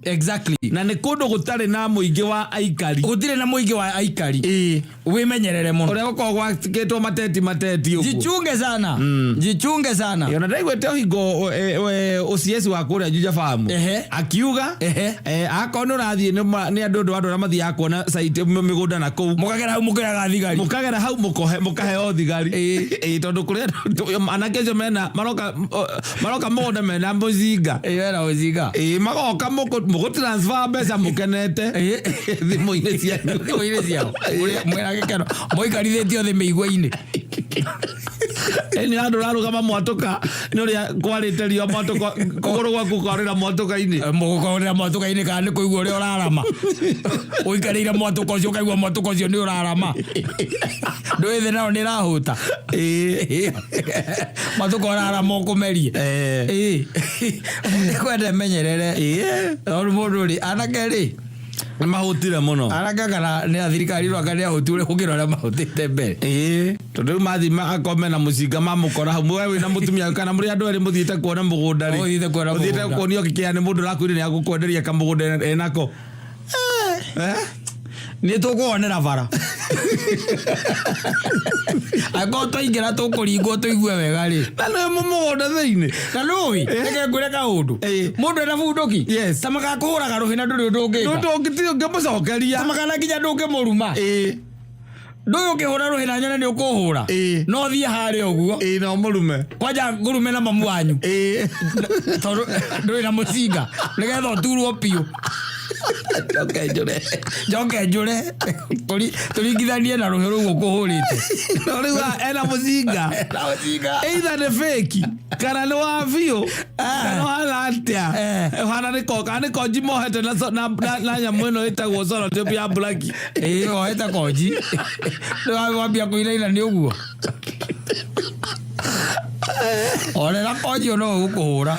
Na nĩ kũndũ gũtarĩ na mũingĩ wa aikari. Gũtirĩ na mũingĩ wa aikari. Wĩmenyerere mũno. Ũrĩa gũkoragwo gwakĩtwo mateti mateti ũguo. Jichunge sana. Jichunge sana. Ona ndaiguĩte ũhingo, OCS wa kũrĩa Juja Farm. Akiuga, akorwo nĩ ũrathiĩ nĩ andũ ũndũ wa andũ arĩa mathiaga kuona site mĩgũnda na kũu. Mũkagera hau mũkĩoyaga thigari. Mũkagera hau mũkaheo thigari. Tondũ kũrĩa anake acio mena, maroka mũgũnda mena mũcinga. Mena mũcinga. Magoka mũgũ transfer mbeca mũkenete. Thimũ-inĩ cianyu. Thimũ-inĩ ciao. Mwĩna gĩkeno. Mũikarithĩtio thĩ mĩigua-inĩ. Nĩ handũ ũrarũgama mwatũka, nĩ ũrĩa kwarĩte riũa mwatũka, kũgũrũ gwaku kwarĩra mwatũka-inĩ. Mũgũkorĩra mwatũka-inĩ kana nĩ kũigua ũrĩa ũrarama. Ũikarĩire mwatũka ũcio ũkaigua mwatũka ũcio nĩ ũrarama. Ndũĩ thĩ nayo nĩ ĩrahũta. Mwatũka ũrarama ũkũmerie. Nĩkwenda menyerere. Tondũ mũndũ rĩ, anake rĩ, Nĩ mahũtire mũno. Anake kana nĩ a thirikari rwaka nĩ ahũtu ũrĩa gũkĩra ũrĩa mahũtĩte mbere. Tondũ rĩu mathiĩ akorwo mena mũcinga mamũkora hau, we wĩna mũtumia kana mũrĩ andũ erĩ mũthiĩte kuona mũgũnda rĩ. Mũthiĩte kuona Mũthiĩte mũgũnda. kuonio kĩkĩa nĩ mũndũ ũrakwĩrire nĩ agũkwenderia kamũgũnda enako. Nĩ tũkũonera bara. Angĩkorwo twaingĩra tũkũringwo tũigue wega rĩ. Na nĩ mũgũnda thĩinĩ. Na nũĩ, reke ngwĩre kaũndũ. Mũndũ ena bunduki. Ta magakũhũraga rũhĩ na ndũrĩ ũndũ ũngĩka. Ndũndũ ũngĩ ũngĩmũcokeria. Ta magana nginya ndũngĩmũruma. Ndũĩ ũngĩhũra rũhĩ na nyone nĩ ũkũhũra. No thiĩ harĩa ũguo. No mũrume. Kwanja ngũrume na mamu wanyu. Tondũ ndũrĩ na mũcinga. Nĩgetha ũturwo biũ. Njoke njũre. Njoke njũre. Tũringithanie na rũhĩ rũu ũkũhũrĩte. No rĩu ena mũcinga. Ena mũcinga. Either nĩ fake kana nĩ wa biũ. Kana ũhana atĩa? Ũhana nĩ ko, kana nĩ konji mohete na so-, na, na, na nyamũ ĩno ĩtagwo cellotape ya black. Ohete konji. Nĩ wambia kũinaina nĩ ũguo. Orera konji no ũgũkũhũra.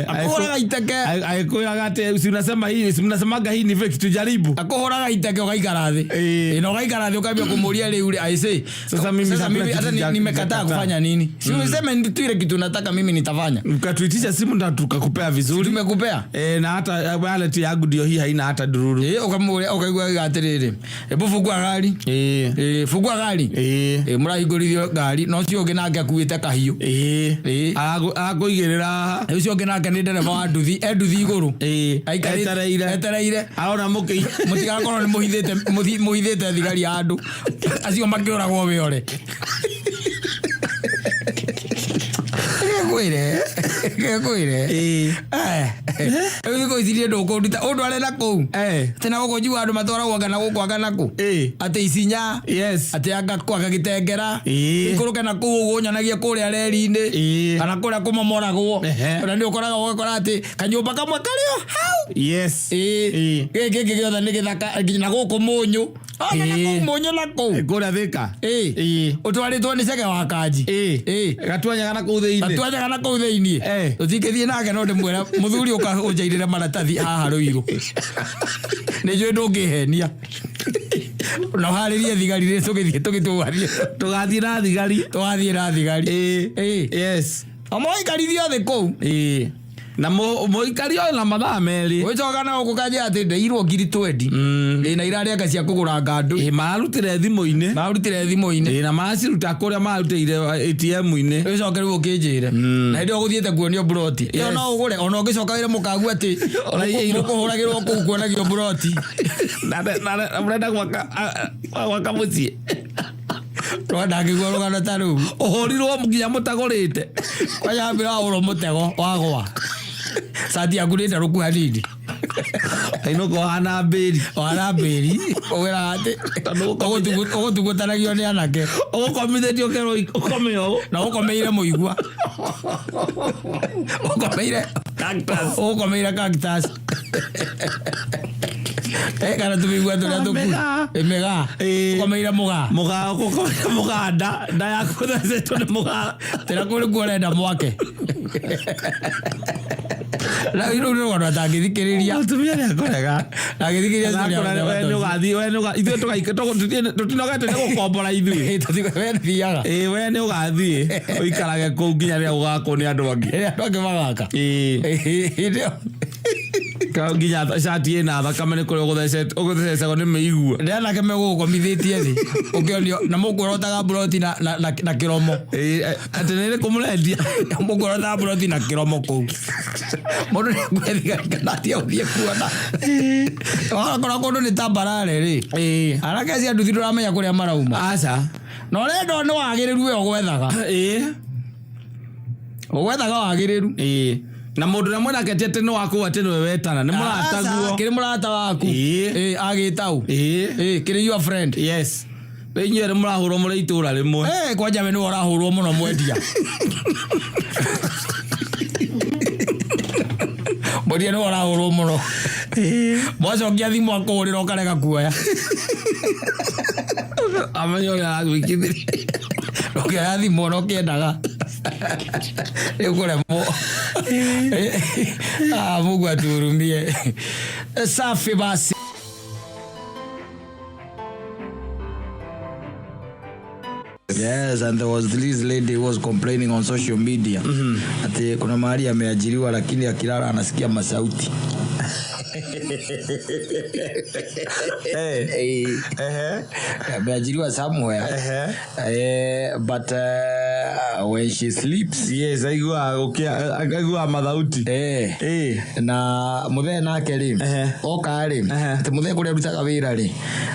Akũhũraga iteke. Agĩkwĩraga atĩ, si unasema hii, si mnasemaga hii ni fake, tujaribu. Akũhũraga iteke ũgaikara thĩ. Na ũgaikara thĩ ũkambia kũmũria rĩu rĩ, I say, Sasa mimi sasa hakuna mimi kitu hata nimekataa nimekataa. kufanya nini? Si useme ni tu ile kitu nataka mimi nitafanya. Ukatuitisha simu na tukakupea vizuri. Tumekupea? Na hata wallet yangu ndio hii haina hata dururu. Ukamũria, ũkaigua atĩrĩrĩ, hebu fungua gari. Fungua gari. Mũrahingũrithio ngari, no Na ũcio ũngĩ nake akuĩte kahiũ. Ĩĩ. Ĩĩ. Arakũigĩrĩra haha. Ũcio ũngĩ nake nĩ ndereba wa nduthi, e nduthi igũrũ. Ĩĩ. Aikarĩte- Etereire. Etereire. Arona mũkĩ. Mũtigakorwo nĩ mũhithĩte mũhithĩte thigari handũ. Acio makĩũragwo wĩore. Ngwĩre. Ngwĩre. Ĩĩ. Eh. Rĩu thikũ ici niĩ ndũkũnduta ũndware na kũu. Eh. Atĩ na gũkũ njiguaga andũ matwaragwo anga na gũkũ anga na kũ. Ĩĩ. Atĩ Isinya. Yes. Atĩ anga kũ anga Gĩtengera. Ĩĩ. Ikũrũke na kũu ũguo ũnyonagie kũrĩa reri-inĩ. Ĩĩ. Kana kũrĩa kũmomoragwo. Ehe. Ona nĩ ũkoraga ũgakora atĩ kanyũmba kamwe karĩ o hau. Yes. Ĩĩ. Ĩĩ. Gĩkĩ kĩngĩ gĩothe nĩ gĩthaka nginya gũkũ mũnyũ. Ona na Ĩĩ. kũu mũnyũ na kũu. Kũrĩa Thĩka. Ĩĩ. Ĩĩ. Ũtwarĩtwo nĩ cege wa kanji. Ĩĩ. Ĩĩ. Gatuanyaga na kũu thĩinĩ. Gatuanyaga na kũu thĩinĩ. Eh. Tũtingĩthiĩ nake no ndĩmwĩra mũthuri ũka ũnjairĩre maratathi haha Rũirũ. Nĩ njũĩ ndũngĩhenia. Na ũharĩrie thigari rĩ tũgĩthiĩ tũgĩtũgathiĩ. Tũgathiĩ na thigari. Tũgathiĩ na thigari. Ĩĩ. Ĩĩ. Yes. O mũikarithio thĩ kũu. Ĩĩ. Na mũikari oyo na mathaa merĩ. Ũgĩcoka na gũkũ kanjĩra atĩ ndeirwo ngiri twendi. Ĩĩ na irarĩ anga cia kũgũra ngandũ. Ĩĩ mararutire thimũ-inĩ. Mararutire thimũ-inĩ. Ĩĩ na maraciruta kũrĩa mararutĩire ATM-inĩ. Ũgĩcoke rĩu ũkĩnjĩre. Na hĩndĩ ĩyo ũgũthiĩte kuonio mburoti. Ĩyo no ũgũre ona ũngĩcoka wĩre mũkagu atĩ Ũraiyĩirwo. mũkũhũragĩrwo kũu kuonagio mburoti. Na mũrenda gwaka mũciĩ. Ndangĩigua rũgano ta rũu. Ũhũrirwo nginya mũtagũrĩte. Kwanja wambĩra wahũrwo mũtego wagwa. Cati yaku nĩ ndarũku hanini. Ainũka ũhana mbĩri. Ũhana mbĩri. Ũgwĩraga atĩ ũgũtungutanagio nĩ anake. Ũgũkomithĩtio ũkerwo ũkome ũũ. Na ũkomeire mũigua. Ũkomeire Cactus. Ũkomeire cactus. Kana tũmĩigua tũrĩa tũku. Mĩgaa. Mĩgaa. Ĩĩ. Ũkomeire mũgaa. Mũgaa ũkomeire mũgaa nda yaku ĩthecetwo nĩ mũgaa. Tĩra kũrĩ kuo ũrenda mwake. Na rĩu nĩ rũgano atangĩthikĩrĩria. Mũtumia nĩ akũrega. Ndangĩthikĩrĩria We nĩ ũgathiĩ, we nĩ ũgathiĩ, ithuĩ tũtinogete nĩ gũkombora ithuĩ. We thiaga. Ĩĩ we nĩ ũgathiĩ ũikarage kũu nginya rĩrĩa ũgakwo nĩ andũ angĩ. Rĩrĩa andũ angĩ magaka. Ĩĩ. Hĩndĩ ĩyo Nginya cati ĩna thakame nĩ kũrĩa ũgũthecagwo nĩ mĩigua. nĩ anake megũgũkomithĩtie thĩ ũkĩonio na mũkuorotaga mburoti na kĩromo. Ĩĩ atĩ nĩ ĩrĩkũ mũrendia? Mũkuorotaga mburoti na kĩromo kũu. Mũndũ nĩ akwethigari kana atige gũthiĩ kuona. Wakora kũndũ nĩ tambarare rĩ. Ĩĩ. Anake acio a nduthi ndũramenya kũrĩa marauma. Aca. Na ũrenda nĩ wagĩrĩru we ũgwethaga. Ĩĩ. Ũgwethaga wagĩrĩru. Ĩĩ. Na mũndũ ũrĩa mwĩnake ti atĩ nĩ waku atĩ nĩwe wetana nĩ mũrataguo. Aca, kĩrĩ mũrata waku. Ĩĩ. Ĩĩ agĩtau. Ĩĩ. Ĩĩ kĩrĩ your friend. Yes. Rĩu inyuĩ erĩ mũrahũrwo mũrĩ itũra rĩmwe. Kwanja we nĩwe ũrahũrwo mũno mwendia. Mwendia nĩwe ũrahũrwo mũno. Mwacokia thimũ akũhũrĩra ũkarega kuoya. Amenye ũrĩa aragwĩkithĩria. Ũkĩoya thimũ ona ũkĩendaga. Rĩu kũremwo. Mungu atuhurumie. Safi basi. Yes, and there was this lady who was complaining on social media. Ati kuna mahali ameajiriwa lakini akilala anasikia masauti. Ameajiriwa somewhere. But when she sleeps. Yes, aiguaga mathauti. Na muthee nake rĩ, oka rĩ, atĩ muthee kũrĩa arutaga wĩra rĩ,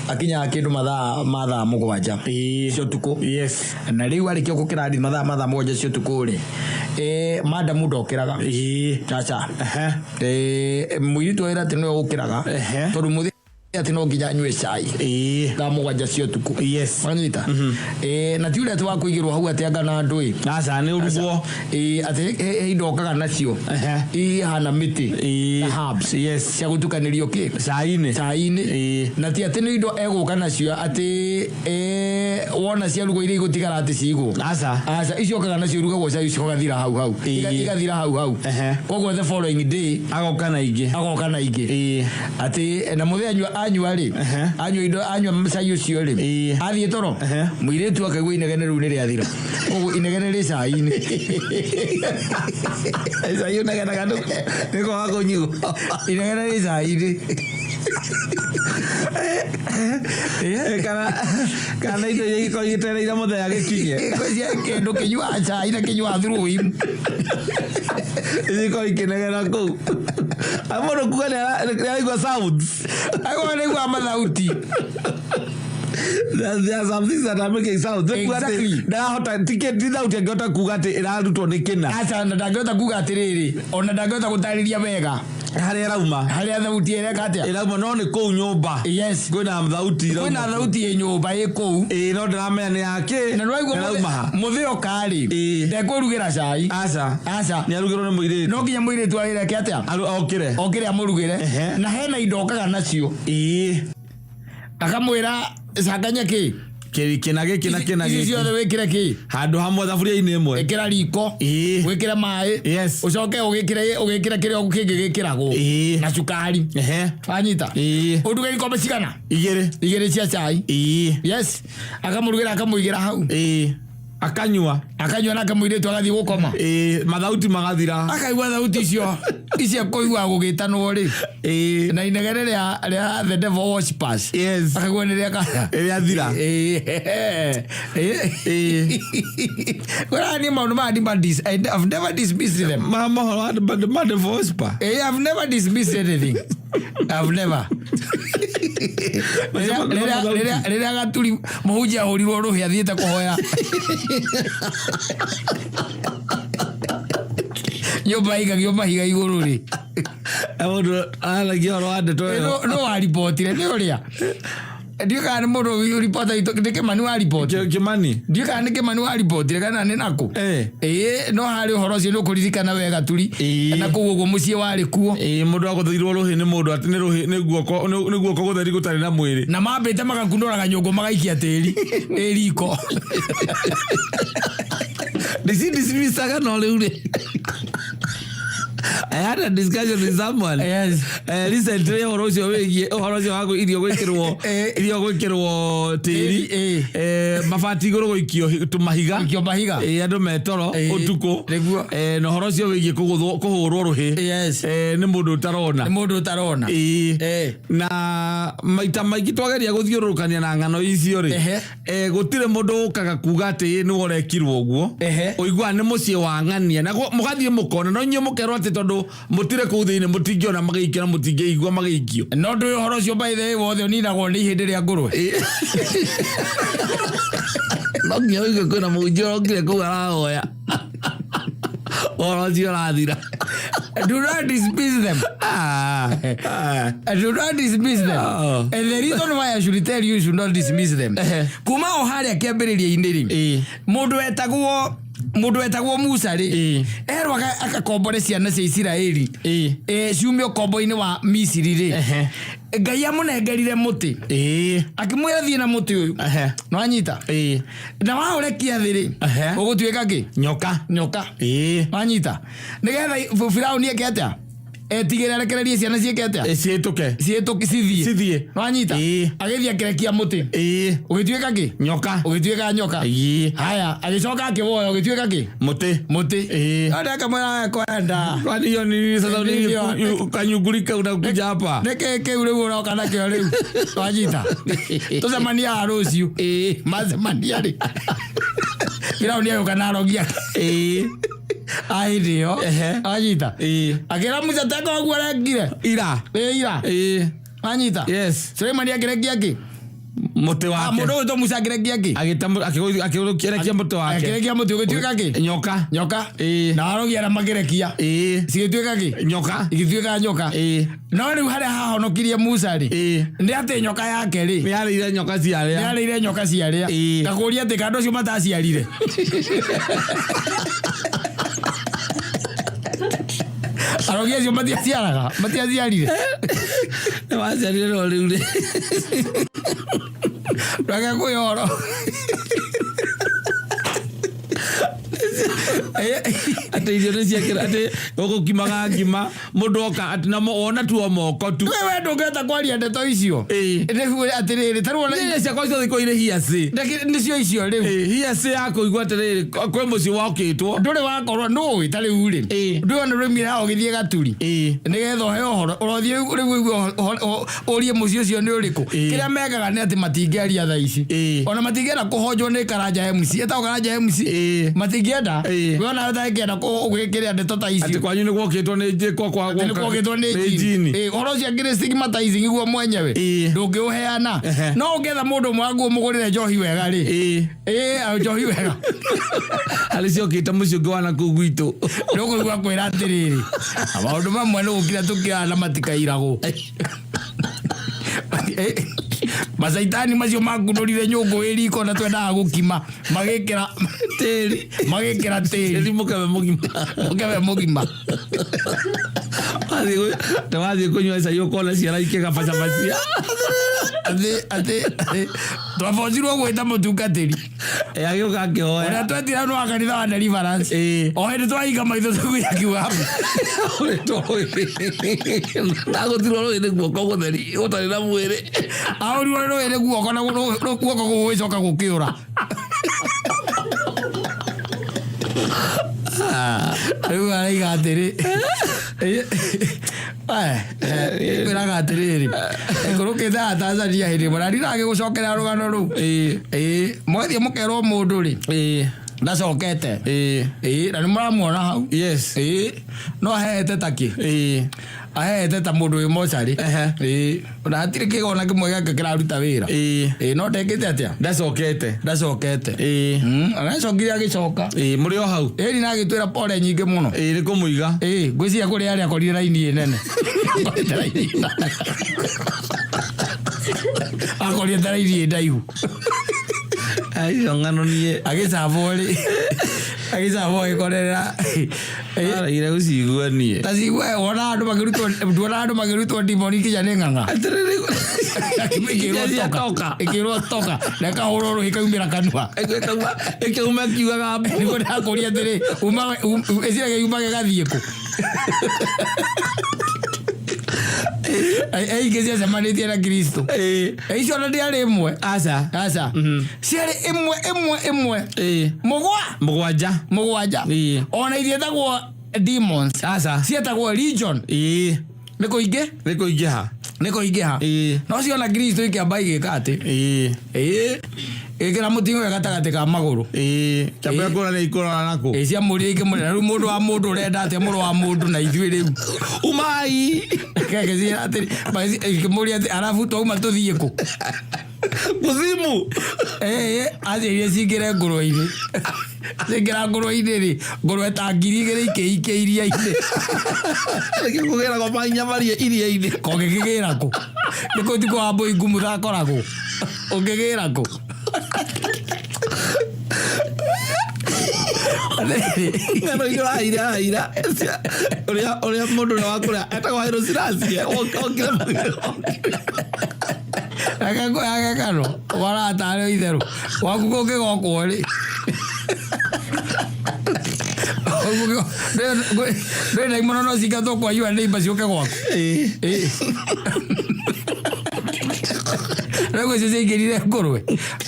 akinyaga kĩndũ mathaa ma thaa mũgwanja cia ũtukũ. Yes. Na rĩu arĩkia gũkĩra rĩ mathaa ma thaa mũgwanja cia ũtukũ rĩ, madam ndokĩraga. Aca. Mũirĩtu wa wĩra atĩ nĩwe ũkĩraga. Tondũ mũthee atĩ no nginya anyue cai. Thaa mũgwanja cia ũtukũ. Yes. Wanyita? Na ti ũrĩa atĩ wa kũigĩrwo hau atĩ anga na andũ ĩ. Aca nĩ ũrugwo. Atĩ he indo okaga nacio. Ihana mĩtĩ. Na herbs. Yes. Cia gũtukanĩrio kĩ? Cai-inĩ. Cai-inĩ. Na ti atĩ nĩ indo egũka nacio atĩ wona ciarugwo iria igũtigara atĩ cigwo. Aca. Aca, icio okaga nacio irugagwo cai ũcio ũgathira hau hau. Igathira hau hau. Koguo the following day Agoka na ingĩ. Agoka na ingĩ. Atĩ na mũthee anyua rĩ, anyua indo, anyua cai ũcio rĩ, athiĩ toro, mũirĩtu akaigua inegene rĩu nĩ rĩathira. Koguo inegene rĩ cai-inĩ. Cai ũnegenaga nĩ kwaga kũnyua. Inegene rĩ cai-inĩ. Kana indo iria igĩkorwo igĩtereire mũthenya gĩkinye. Cia kĩndũ kĩnyuaga cai na kĩnyuaga thuruimu. Igĩkorwo ikĩnegena kũu. Mũndũ kuga nĩaraigua sounds. Agwo nĩigua mathauti. There are some things that are making sound. Nĩ kuga atĩ ndarahota ti thauti angĩhota kuga atĩ ĩrarutwo nĩ kĩna. Aca, na ndangĩhota kuga atĩrĩrĩ, ona ndangĩhota gũtarĩria wega harĩa ĩrauma, harĩa thauti ĩreka atĩa ĩrauma, no nĩ kũu nyũmba. Kwĩna thauti kwĩna ĩrauma. Thauti ĩ nyũmba ĩ kũu. Ĩĩ, no ndĩramenya nĩ yakĩ. Na nĩwaigua ĩrauma ha. Mũthĩ oka-rĩ, ndekwĩrugĩra cai. Aca. Aca. Nĩ arugĩrwo nĩ mũirĩtu. No nginya mũirĩtu awĩreke atĩa? Okĩre. Okĩre amũrugĩre. Na hena indo okaga nacio. Akamwĩra canganya kĩ. Kĩna gĩkĩ na kĩna Ici gĩkĩ. Ciothe wĩkĩre kĩ. Handũ hamwe thaburia-inĩ ĩmwe. Ĩkĩra riko. Wĩkĩre maĩ. Ũcoke ũgĩkĩre kĩrĩa kĩngĩ gĩkĩragwo. Na cukari. Wanyita? Ũruge ikombe cigana? Igĩrĩ. Igĩrĩ cia cai. Yes, akamũrugĩra, akamũigĩra hau. Akanyua. Akanyua, nake mũirĩtu agathiĩ gũkoma. Ĩĩ, mathauti magathira. Akaigua thauti icio icio kũigua gũgĩtanwo rĩ, na inegene rĩa the devil worshippers. Akaigua nĩ rĩa kana. Rĩathira. Kwĩra niĩ maũndũ maya I've never dismissed them. Ma mohoro wa devil worshiper. I've never dismissed anything. I've never. Rĩrĩa gaturi mũhunjia ahũrirwo rũhĩ athiĩte kũhoya nyũmba ĩigagio mahiga igũrũ rĩ. Mũndũ aragia ũhoro wa ndeto ĩyo. No waribotire nĩ ũrĩa ndiũ kana nĩ mũndũ ribota itũ, nĩ Kĩmani wariboti. Kĩmani. Ndiũ kana nĩ Kĩmani waribotire kana nĩ nakũ. Ĩĩ, no harĩ ũhoro ũcio nĩ ũkũririkana wega turi. Na kũu ũguo mũciĩ warĩ kuo. Ĩĩ, mũndũ agũthĩirwo rũhĩ nĩ mũndũ atĩ nĩ rũhĩ, nĩ guoko gũtheri gũtarĩ na mwĩrĩ. Na mambĩte magakunũraga nyũngũ magaikia tĩri ĩ riko. Ndicidismissaga, no rĩu rĩ, I had a discussion with someone recently ũhoro ũcio wĩgiĩ ũhoro ũcio wa irio gwĩkĩrwo, irio gwĩkĩrwo tĩri, mabati igũrũ gũikio tũmahiga. Gũikio mahiga. Andũ metoro ũtukũ. Na ũhoro ũcio wĩgiĩ kũgũthwo, kũhũrwo rũhĩ nĩ mũndũ ũtarona. Nĩ mũndũ ũtarona. Ĩĩ. Na maita maingĩ twageria gũthiũrũrũkania na ng'ano icio rĩ, gũtirĩ mũndũ ũkaga kuga atĩ ĩ nĩwe ũrekirwo ũguo. Ũiguaga nĩ mũciĩ wa ng'ania na mũgathiĩ mũkona, no inyuĩ mũkerwo atĩ tondũ mũtirĩ kũu thĩinĩ mũtingĩona magĩikio na mũtingĩigua magĩikio. No ndũĩ ũhoro ũcio, by the way, wothe ũninagwo nĩ ihĩndĩ rĩa ngũrwe. No nginya ũigue kwĩna mũhunjia ũrokire kũu arahoya, ũhoro ũcio ũrathira. Do not dismiss them. Ah, ah. Do not dismiss them. Oh. And the reason why I should tell you you should not dismiss them, kuma o harĩa kĩambĩrĩria-inĩ rĩ, mũndũ wetagwo Musa rĩ, erwo akakombore ciana cia Isiraeli ciume ũkombo-inĩ wa Misiri rĩ, Ngai amũnengerire mũtĩ, akĩmwĩra thiĩ na mũtĩ ũyũ. Nwanyita? Na waũrekia thĩ rĩ, ũgũtuĩka kĩ? Nyoka. Nyoka. Wanyita? Nĩgetha Firaũni eke atĩa? Etigĩre, arekererie ciana ciĩke atĩa? Ciĩtũke. Ciĩtũke, cithiĩ. Cithiĩ. Wanyita? Agĩthiĩ akĩrekia mũtĩ. Ũgĩtuĩka kĩ? Nyoka. Ũgĩtuĩka nyoka. Haya, agĩcoka akĩwoya, ũgĩtuĩka kĩ? Mũtĩ. Mũtĩ. Ndio akamwĩra kwenda. Kwani hiyo ni nini sasa? Nini nini hiyo? Kanyuguri kau unakuja hapa. Nĩkĩ kĩu rĩu ũroka nakĩo rĩu? Wanyita? Tũcemania haha rũciũ. Macemania rĩ, Firaũni agĩũka na arogi ake. A hĩndĩ ĩyo. Wanyita? Akĩra Musa teka ũguo arekire ira. Ĩ, ira. Wanyita? Yes. Suleimani akĩrekia kĩ? Mũtĩ wake. Mũndũ ũgwĩtwo Musa akĩrekia kĩ? Akĩrekia mũtĩ wake. Akĩrekia mũtĩ, ũgĩtuĩka kĩ? Nyoka. Nyoka. Na arogi arĩa makĩrekia cigĩtuĩka kĩ? Nyoka. Igĩtuĩka nyoka. No rĩu harĩa hahonokirie Musa rĩ, nĩ atĩ nyoka yake rĩ, nĩ yarĩire nyoka ciarĩa. Nĩ yarĩire nyoka ciarĩa. Ngakũria atĩ kandũ acio mataciarire, arogi acio matiaciaraga, matiaciarire. Nĩ waciarire, no rĩu rĩ, Reke kwĩ ũhoro. Atĩ irio nĩ ciakĩra atĩ ũgũkimaga ngima mũndũ oka atĩ na wona tu o moko tu. We ndũngĩhota kwaria ndeto icio. Ĩĩ. Rĩu atĩrĩrĩ, ta rĩu ona Irio ciakwa ciothe ikorwo irĩ hearsay. Nĩcio icio rĩu. Ĩĩ, hearsay ya kũigua atĩrĩrĩ kwĩ mũciĩ wokĩtwo. Ndũrĩ wakorwo nũĩ ta rĩu rĩ. Ĩĩ. Ndũĩ ona rũimire haha ũgĩthiĩ Gaturi. Ĩĩ. Nĩgetha ũheo ũhoro ũrothiĩ rĩu ũigue ũrie mũciĩ ũcio nĩ ũrĩkũ. Ĩĩ. Kĩrĩa mekaga nĩ atĩ matingĩaria thaa ici. Ĩĩ. Ona matingĩenda kũhonjwo nĩ Karanja MC. Etagwo Karanja MC. Ĩĩ. Matingĩenda. Ĩĩ. We ona ũtangĩenda gwĩkĩra ndeto ta Atĩ icio. kwanyu nĩ gwokĩtwo nĩ kwa kwa Atĩ nĩ kwokĩtwo nĩ nĩ jini. jini. Ĩĩ, ũhoro ũcio angĩrĩ stigmatizing guo mwenyewe. Ĩĩ. Ndũngĩũheana. Ehe. No ũngĩetha mũndũ ũmwe waku ũmũgũrĩre njohi wega rĩ. Ĩĩ. Ĩĩ, njohi wega. Harĩ ciokĩte mũciĩ ũngĩ wa nakũu gwitũ. Ndũkũigua kwĩra atĩrĩrĩ, maũndũ mamwe nĩ gũkira tũkiraga na matikairagwo. Macaitani macio makunũrire nyũngũ ĩ riko na twendaga gũkima magĩkĩra Tĩri. Magĩkĩra tĩri. Tĩri mũkebe mũgima. Mũkebe mũgima. Wathiĩ wathiĩ kũnyua cai ũkona ciana ikĩgabacabacia. Atĩ atĩ atĩ twabocirwo gwĩta mũtungatĩri. Agĩũka akĩhoya. Ũrĩa twetire nĩ wa kanitha wa Deliverance. Ĩĩ. O hĩndĩ twahinga maitho tũguia akiuga Ndagũtirwo rũĩ nĩ guoko gũtheri gũtarĩ na mwĩrĩ. Ahũrirwo nĩ rũĩ nĩ guoko na guoko gũgĩcoka gũkĩũra. Rĩu araiga atĩrĩ, kwĩraga atĩrĩrĩ, ĩkũrũkĩte haha Tanzania hĩndĩ ĩmwe na ndiragĩgũcokerera rũgano rũu. Ĩĩ. Ĩĩ, mwathiĩ mũkerwo mũndũ rĩ Ĩĩ. ndacokete. Ĩĩ. Ĩĩ, na nĩ mũramuona hau. Yes. Ĩĩ, no ahehete ta kĩ? Ĩĩ. Ahehete ta mũndũ wĩ mocarĩ. Ehe. Ĩĩ, na hatirĩ kĩga ona kĩmwe gĩake kĩraruta wĩra. Ĩĩ. Ĩĩ, no ndekĩte atĩa? Ndacokete. Ndacokete. Ĩĩ. Aracokire agĩcoka. Ĩĩ, mũrĩ o hau. Ĩni na agĩtwĩra pole nyingĩ mũno. Ĩĩ, nĩ kũmũiga. Ĩĩ, ngwĩciria kũrĩ arĩa akorire raini ĩ nene. Akorire raini ĩ nene. Akorire ta raini ĩ ndaihu. Icio ng'ano niĩ Agĩcabwo rĩ. Agĩcabwo agĩkorerera. Araire gũcigua niĩ. Ta cigue wona andũ makĩrutwo, nduona andũ makĩrutwo ndimoni nginya nĩ ng'ang'a. Atĩrĩrĩ. Ĩkĩrwo Iria toka. toka. Ĩkĩrwo toka. Na ĩkahũrwo rũhĩ ĩkaumĩra kanua. Ĩkauma ĩkiugaga mbu. Nĩguo ndakũria atĩrĩ, ĩciragia yumage gathiĩ kũ? Aingĩ ciacemanĩtie na Kristo. Ĩĩ. Icio ona ndĩarĩ ĩmwe. Aca. Aca. Ciarĩ ĩmwe ĩmwe ĩmwe. Ĩĩ. Mũgwa. Mũgwanja. Mũgwanja. Ĩĩ. Ona itietagwo demons. Aca. Cietagwo legion. Ĩĩ. Nĩ kũingĩ? Nĩ kũingĩha. Nĩ kũingĩha. Ĩĩ. No ciona Kristo ikĩamba igĩka atĩ. Ĩĩ. Ĩĩ. Ĩkĩra mũting'oe gatagatĩ ka magũrũ. Ĩĩ. Kĩambia kũra nĩ ikũrora nakũ. Ĩĩ, ciamũrire ikĩmũrĩra. Rĩu mũndũ wa mũndũ ũrenda atĩa mũrũ wa mũndũ na ithuĩ rĩu. Umai. Gagĩciĩra atĩrĩ, ikĩmũria atĩ, arabu twauma tũthiĩ kũ? Kuzimu. Ĩĩ, aciĩrire cingĩre ngũrwe-inĩ. Cingĩra ngũrwe-inĩ rĩ, ngũrwe ta 2,000 ikĩikia iria-inĩ. Nĩkĩo kũgĩragwo mahinya maria iria-inĩ. Kongĩkĩgĩra kũ? Nĩ kũ tikũ wa mbũi ngumu takoragwo? Ũngĩgĩra kũ? Ng'ano iria ũraheire haha ira, ũrĩa mũndũ ũrĩa wa kũrĩa etagwo Haile Selassie, okire Reke ngũyage kano, waratarĩ itherũ. Waku kũngĩgokwo rĩ. Ndũrĩ na imono no cingatwo kwa your neighbor ciũke gwaku. Ĩĩ. Rĩu icio ciaingĩrire ngũrwe.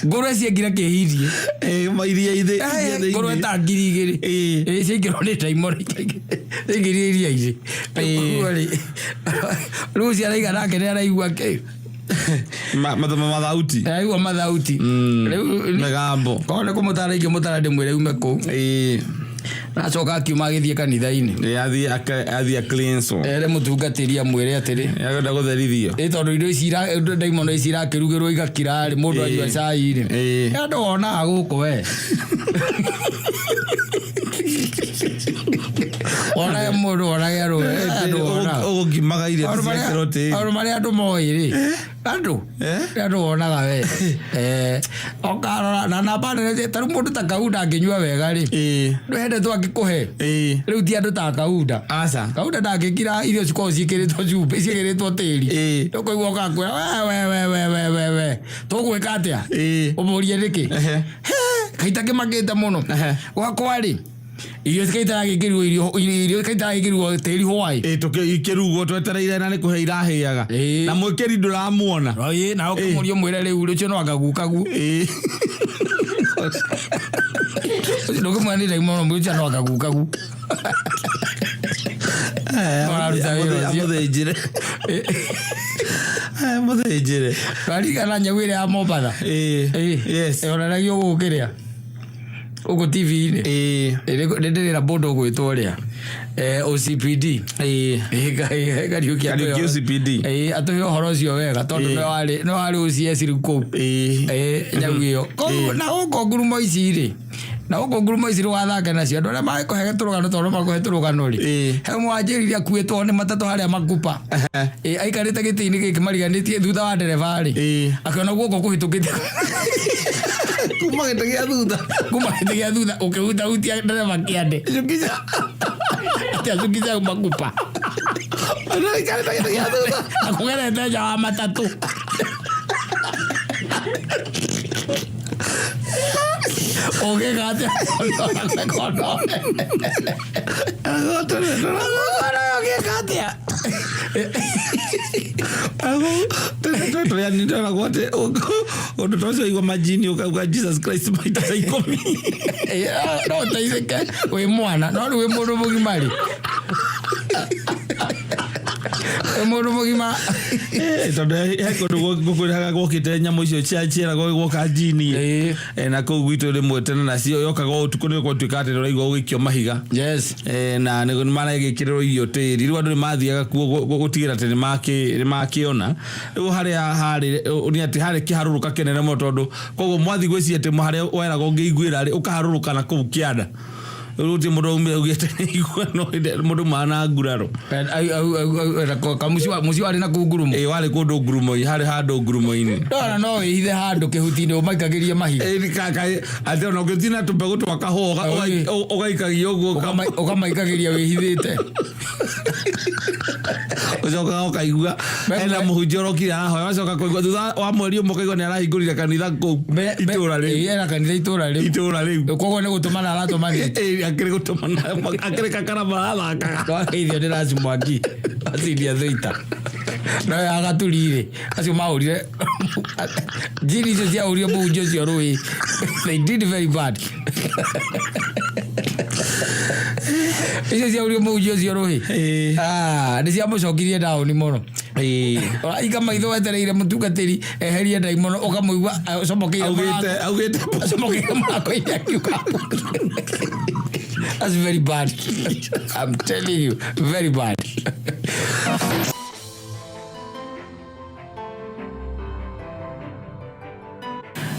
Ngũrwe ciaingĩra kĩhirie. Ĩĩ, iria-inĩ, iria thĩinĩ. Ngũrwe ta 2,000. Ĩĩ. Ĩĩ, ciaingĩrwo nĩ ndaimono ciaingĩrire iria-inĩ. Ĩĩ. Ũguo rĩ, rĩu ũcio araiga nake nĩ araigua kĩ? Mathauti. Araigua mathauti. Rĩu Mĩgambo. korwo nĩ kũmũtara ingĩmũtara ndĩmwĩre ume kũu. Ĩĩ. Nacoka akiuma agĩthiĩ kanitha-inĩ. Ĩĩ, athiĩ a-cleanse-wo. Ere mũtungatĩri amwĩre atĩrĩ. Agenda gũtherithio. Ĩ tondũ indo ici ndaimono ici irakĩrugĩrwo igakira rĩ, mũndũ Ĩĩ. anyua cai rĩ. Ĩĩ. Nĩ andũ wonaga gũkũ we. Wonage mũndũ wonage andũ andũ wonaga. Ũgũkimaga irio Maũndũ marĩa- ciekĩrwo tĩri. maũndũ marĩa andũ moĩ rĩ. Andũ. Eh? Nĩ andũ wonaga we. Ũkarora na namba nene ta rĩu mũndũ ta Kaunda angĩnyua wega rĩ. Ĩĩ. Ndwendetwo angĩkũhe. Ĩĩ. Rĩu ti andũ ta Kaunda. Aca. Kaunda ndangĩkira irio cikoragwo ciĩkĩrĩtwo cumbĩ, ciĩkĩrĩtwo tĩri. Ĩĩ. Ũkũigua ũkakwĩra we we we we we we we. Tũgwĩka atĩa? Ĩĩ. Ũmũrie nĩkĩ? Ehe. He, kaita kĩmakĩte mũno. Ehe. Gwakwa rĩ, Irio cikaitara gĩkĩrwo irio ikaitara gĩkĩrwo tĩri hwaĩ. Ĩ ikĩrugwo twetereire na nĩ kũhe irahĩaga. Ĩĩ. Na mwĩkĩri ndũramuona. Ĩĩ, na ũkĩmũria ũmwĩre rĩu ũcio no angagukagu. Ĩĩ. Ndũkĩmwĩra nĩ ndaimono mũcio no angagukagu. Ũraruta wĩra ũcio. Amũthĩnjĩre. Amũthĩnjĩre. Twarigana nyau ĩrĩa ya Mombatha. Ĩĩ. Yes. Yonanagio gũkũ kĩrĩa gũkũ TV-inĩ. Ĩĩ. Nĩ ndĩrĩra mũndũ ũgwĩtwo ũrĩa OCPD. Ĩĩ. Kariũki. Kariũki OCPD. Atũhe ũhoro ũcio wega tondũ Ĩĩ. nĩwe warĩ OCS rĩu kũu. Ĩĩ. Ĩĩ, nyau ĩyo. Koguo na gũkũ ngurumo ici rĩ, na gũkũ ngurumo ici rũgathake nacio andũ arĩa makũhe tũrũgano tondũ makũhe tũrũgano rĩ, Ĩĩ. he ũmwe wanjĩrire akuĩtwo nĩ matatũ harĩa Makupa. Ĩĩ, aikarĩte gĩtĩ-inĩ gĩkĩ mariganĩtie thutha wa ndereba rĩ, Ĩĩ. akĩona guoko kũhĩtũkĩte Kuma gĩtĩ gĩa thutha. kuma gĩtĩ gĩa thutha ũkĩhutahutia ndereba kĩande. Cukica. Atĩ acukica Makupa. Aikarĩte gĩtĩ gĩa thutha. Akũgerete nja wa matatũ. Ũngĩka atĩa? Ũngĩka atĩa? Tũrĩa atĩ ũndũ ta ũcio igua majini ũkauga Jesus Christ maita ta 10. No ũteithĩke wĩ mwana no rĩu wĩ mũndũ mũgima rĩ, wĩ mũndũ mũgima. Tondũ he kũndũ gũkwĩraga gwokĩte nyamũ icio cia ciĩragwo gwoka jini. Ĩĩ. Na kũu gwitũ rĩmwe tene nacio yokaga o ũtukũ nĩ gwatuĩka atĩ ũraigua ũgĩikio mahiga. Yes. Na nĩ maregĩkĩrĩrwo irio tĩri rĩu andũ nĩ mathiaga kuo gũtigĩra atĩ nĩ makĩona rĩu harĩa harĩ nĩ atĩ harĩ kĩharũrũka kĩnene mũno tondũ koguo mwathiĩ gwĩciria atĩ harĩa weragwo ũngĩiguĩra rĩ ũkaharũrũka na kũu kĩanda rĩu gũtirĩ mũndũ aumire augĩte nĩ igua no mũndũ mana nguraro. Mũciĩ warĩ na kũu ngurumo. Ĩĩ, warĩ kũndũ ngurumo-inĩ, harĩ handũ ngurumo-inĩ. Ndona no wĩhithe handũ kĩhuti-inĩ ũmaikagĩrie mahiga. Ĩĩ, atĩ ona ũngĩtina tũmbegũ twa kahũa ũgaikagia ũguo. Ũkamaikagĩria wĩhithĩte. Ũcokaga ũkaigua ena mũhunjia ũrokire arahoya ũgacoka kũigua thutha wa mweri ũmwe ũkaigua nĩ arahingũrire kanitha kũu itũra rĩu. Ĩĩ, ena kanitha itũra rĩu. Itũra rĩu. Koguo nĩ gũtũmana aratũmanĩte. Ĩĩ, akĩrĩ gũtũmana akĩrĩ kakarama arathakaga. Twageithio nĩ Rasi Mwangi acindia thũita no agaturi rĩ acio mahũrire njini icio ciahũrire mũhunjia ũcio rũĩ, they did very bad. Icio ciahũrire mũhunjia ũcio rũĩ. Ĩĩ. Ah, nĩ ciamũcokirie ndaũni mũno. Ĩĩ. Ũrahinga maitho wetereire mũtungatĩri eherie ndaimono ũkamũigua acomokeire Augĩte mũrango. Augĩte Acomokeire mũrango-inĩ akiuga, "That's very bad. I'm telling you, very bad."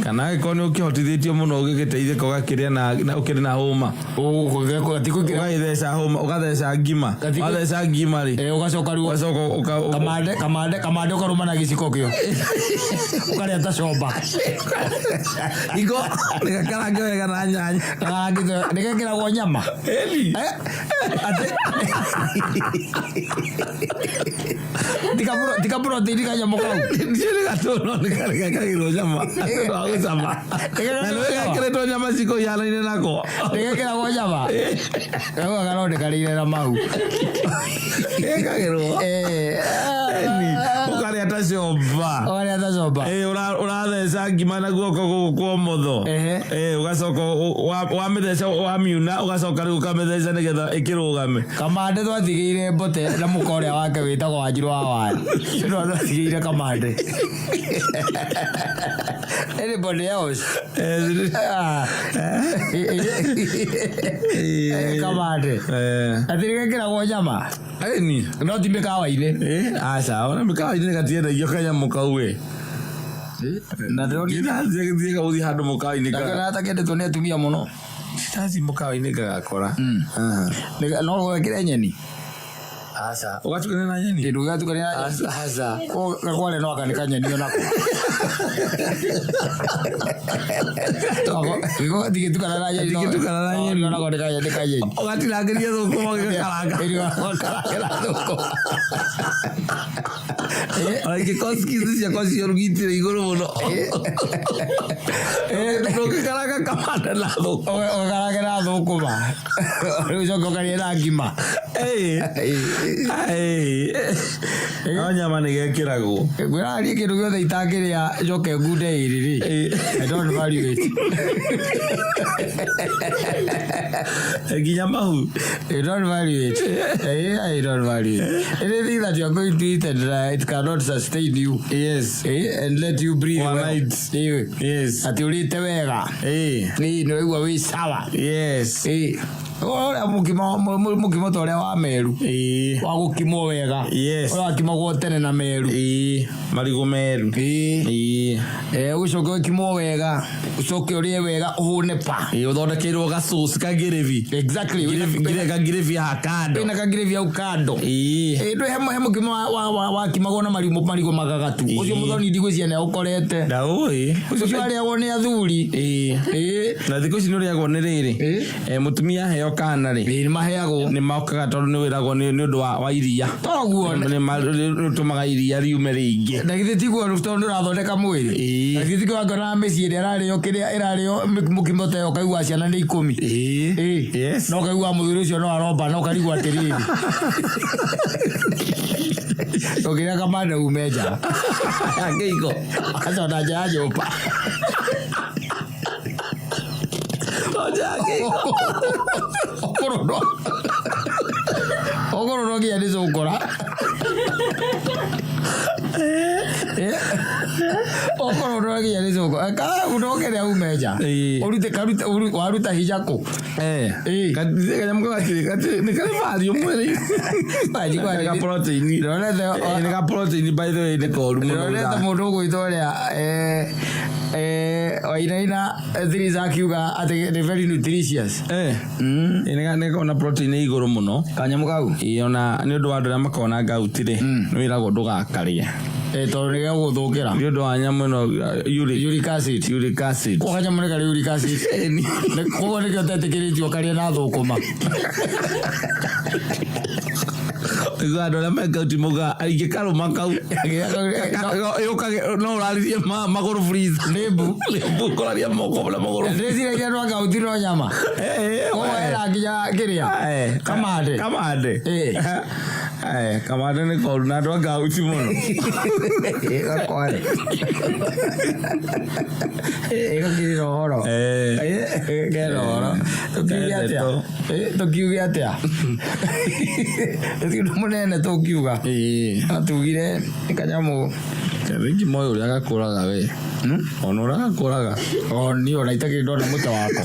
Kana angĩkorwo nĩ ũkĩhotithĩtio mũno ũgĩgĩteithĩka ũgakĩrĩa na ũkĩrĩ na hũma. Ũgagĩtheca hũma ũgatheca ngima. Watheca ngima rĩ, Ũgacoka rĩu ũgacoka kamande ũkarũma na gĩciko kĩo ũkarĩa ta comba. Iko nĩgakarange wega na nyanya. Nĩgekĩragwo nyama. Ĩni. Eh, tika protein kanyamũ kau. Ndiũĩ nĩ gatũno nĩgekagĩrwo nyama wa gũcama na nĩgekĩrĩtwo nyama ciko ihanaine nako. Nĩgekĩragwo nyama kau garondekanĩire na mau. Gekagĩrwo. Ĩni, ũkarĩa ta comba. Ũkarĩa ta comba. Ĩĩ, ũratheca ngima na guoko gũkũ kwa ũmotho. Ehe. Ĩĩ, ũgacoka wamĩtheca wamiuna ũgacoka rĩu ũkamĩtheca nĩgetha ĩkĩrũgame. Kamande twatigĩire mbote na mũka ũrĩa wake wĩtagwo Wanjirũ wa Waya no twatigĩire kamande. Anybody else? Ah. Kamande atĩ nĩgekĩragwo nyama. Ĩni. No ti mĩkawa-inĩ. Ĩĩ, aca ona mĩkawa-inĩ gatiendagio kanyamũ kau ĩ. Na ndĩronire Thiĩga gũthiĩ handũ mũkawa-inĩ ndakĩona takendetwo nĩ atumia mũno. Ndaci mũkawa-inĩ ngagakora. No gwekĩre nyeni. Aca ũgatukania na nyeni. Kĩndũ gĩgatukania na Aca. Gakware no aka nĩ kanyeni onako. Ndingĩtukana na nyeni. Ndingĩtukana na nyeni. Onako nĩ kanyeni kanyeni. Ũgatinangĩria thũkũma ũgĩkaranga. Ũgakarangĩra thũkũma. Ona ingĩkorwo skills ciakwa ciorugitire igũrũ mũno. Ndũngĩkaranga kamande na thũkũma. Ũgakarangĩra thũkũma. Rĩu ũcoke ũkarĩe na ngima. No nyama nĩ gekĩragwo. Ngwĩraga niĩ kĩndũ gĩothe itangĩrĩa njoke ngunde ĩrĩ rĩ. I don't value it. Nginya mahu. I don't value it. I don't value it. Anything that you are going to eat and it cannot sustain you. Yes. And let you breathe One well. night. Yes. Atĩ ũrĩte wega. Nĩ ũraigua wĩ sawa. Yes. Ũrĩa mũkimo mũkimo ta ũrĩa wa meru. Wa gũkimwo wega. Yes. Ũrĩa wakimagwo tene na meru. Marigũ meru. Ũcoke ũkimwo wega. Ũcoke ũrĩe wega ũhũne pa. Ũthondekeirwo gacoci kangĩrĩbi. Exactly. Kangĩrĩbi haha kando. Wĩna kangĩrĩbi hau kando. Ndũ he mũkimo wakimagwo na marigũ marigũ magagatu. Ũcio mũthoni ndigwĩciria nĩ aũkorete. Ndaũĩ. Ũcio arĩagwo nĩ athuri. Na thikũ ici nĩ ũrĩagwo nĩ rĩrĩ. Mũtumia aheo kana rĩ. Nĩ maheagwo. Nĩ mokaga tondũ nĩ wĩragwo nĩ ũndũ wa iria. Toguo. Nĩ ũtũmaga iria riume rĩingĩ. Na githĩ tiguo tondũ nĩ ũrathondeka mwĩrĩ. Na githĩ tiguo angĩona mĩciĩ ĩrĩa ĩrarĩo kĩrĩa ĩrarĩo mũkimo ta ĩyo ũkaigua ciana nĩ 10. Yes. No ũkaigua mũthuri ũcio no aromba na ũkarigwo atĩrĩrĩ. Ũkĩrĩa kamande ume nja. Kĩiko. Aca ona nja ya nyũmba. Nja ya kĩiko. Ũkũrũrwo. Ũkũrũrwo nginya nĩ cũkũra. Ũkũrũrwo nginya nĩ cũkũra. Ũndokere ume nja. Ũrute karute waruta hinya kũ? Kanyamũ gatirĩ nĩ karĩ value mwĩrĩ. Ka protein. Nĩ ka protein by the way nĩ koru mũno. Ndĩronete mũndũ ũgwĩtwo ũrĩa Wainaina Thiriza akiuga atĩ nĩ very nutritious. Nĩ gakoragwo na protein igũrũ mũno. Kanyamũ kau? Ona nĩ ũndũ wa andũ arĩa makoragwo na gout rĩ, nĩ wĩragwo ndũgakarĩe. Tondũ nĩ gegũgũthũkĩra. Nĩ ũndũ wa nyamũ ĩno uric acid. Uric acid. Koguo kanyamũ nĩ karĩ uric acid. Koguo nĩkĩo ũtetĩkĩrĩtio ũkarĩe na thũkũma. Igua andũ arĩa me gout maugaga ingĩkarũma kau no ũraririe magũrũ freezer. Nĩ mbu. Nĩ mbu ũkũraria moko na magũrũ. Ndĩciragia andũ a gout no nyama. Koguo hena nginya kĩrĩa. Kamande. Kamande. Kamande nĩ koru na andũ a gout mũno. Gakware. Gakĩrĩ ũhoro. Kena ũhoro. Tũkiuge atĩa? Tũkiuge atĩa? Gũtirĩ ũndũ mũnene tũkiuga. Tugire nĩ kanyamũ. Rĩngĩ moĩ ũrĩa gakũraga we. Ona ũrĩa gakũraga. Niĩ ona itakĩrĩ ndona mũtĩ wako.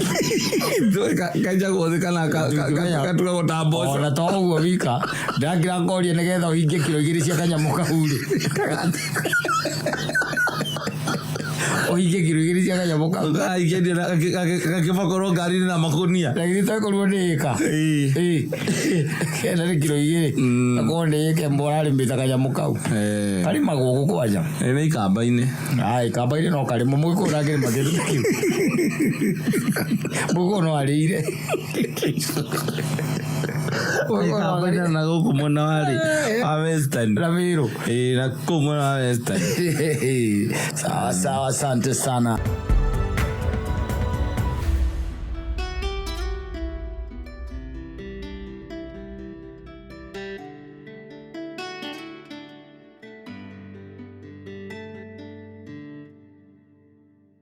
Kenjagwo thĩ kana gatugagwo ta mboco. Ona to ũguo wika. Ndakĩra ngoria nĩgetha ũhingie kiro 2 cia kanyamũ kau rĩ. Ũhingie kiro 2 cia kanyamũ kau. Gakĩbakorwo ngari-inĩ na makũnia. Na githĩ tokorwo nĩ ĩka. Kenda nĩ kiro 2. Akorwo nĩ ĩka ĩmwe ũrarĩmĩte kanyamũ kau. Karĩmagwo gũkũ kwanja. Nĩ ikamba-inĩ. Ikamba-inĩ no karĩmwo. Mũgĩkũyũ ndangĩrĩma kĩndũ ta kĩu. Mũgĩkũyũ no arĩire. Ikamba-inĩ na gũkũ mwena wa rĩ, wa Western. Na Meru. Na kũu mwena wa Western. Sawa sawa, asante sana.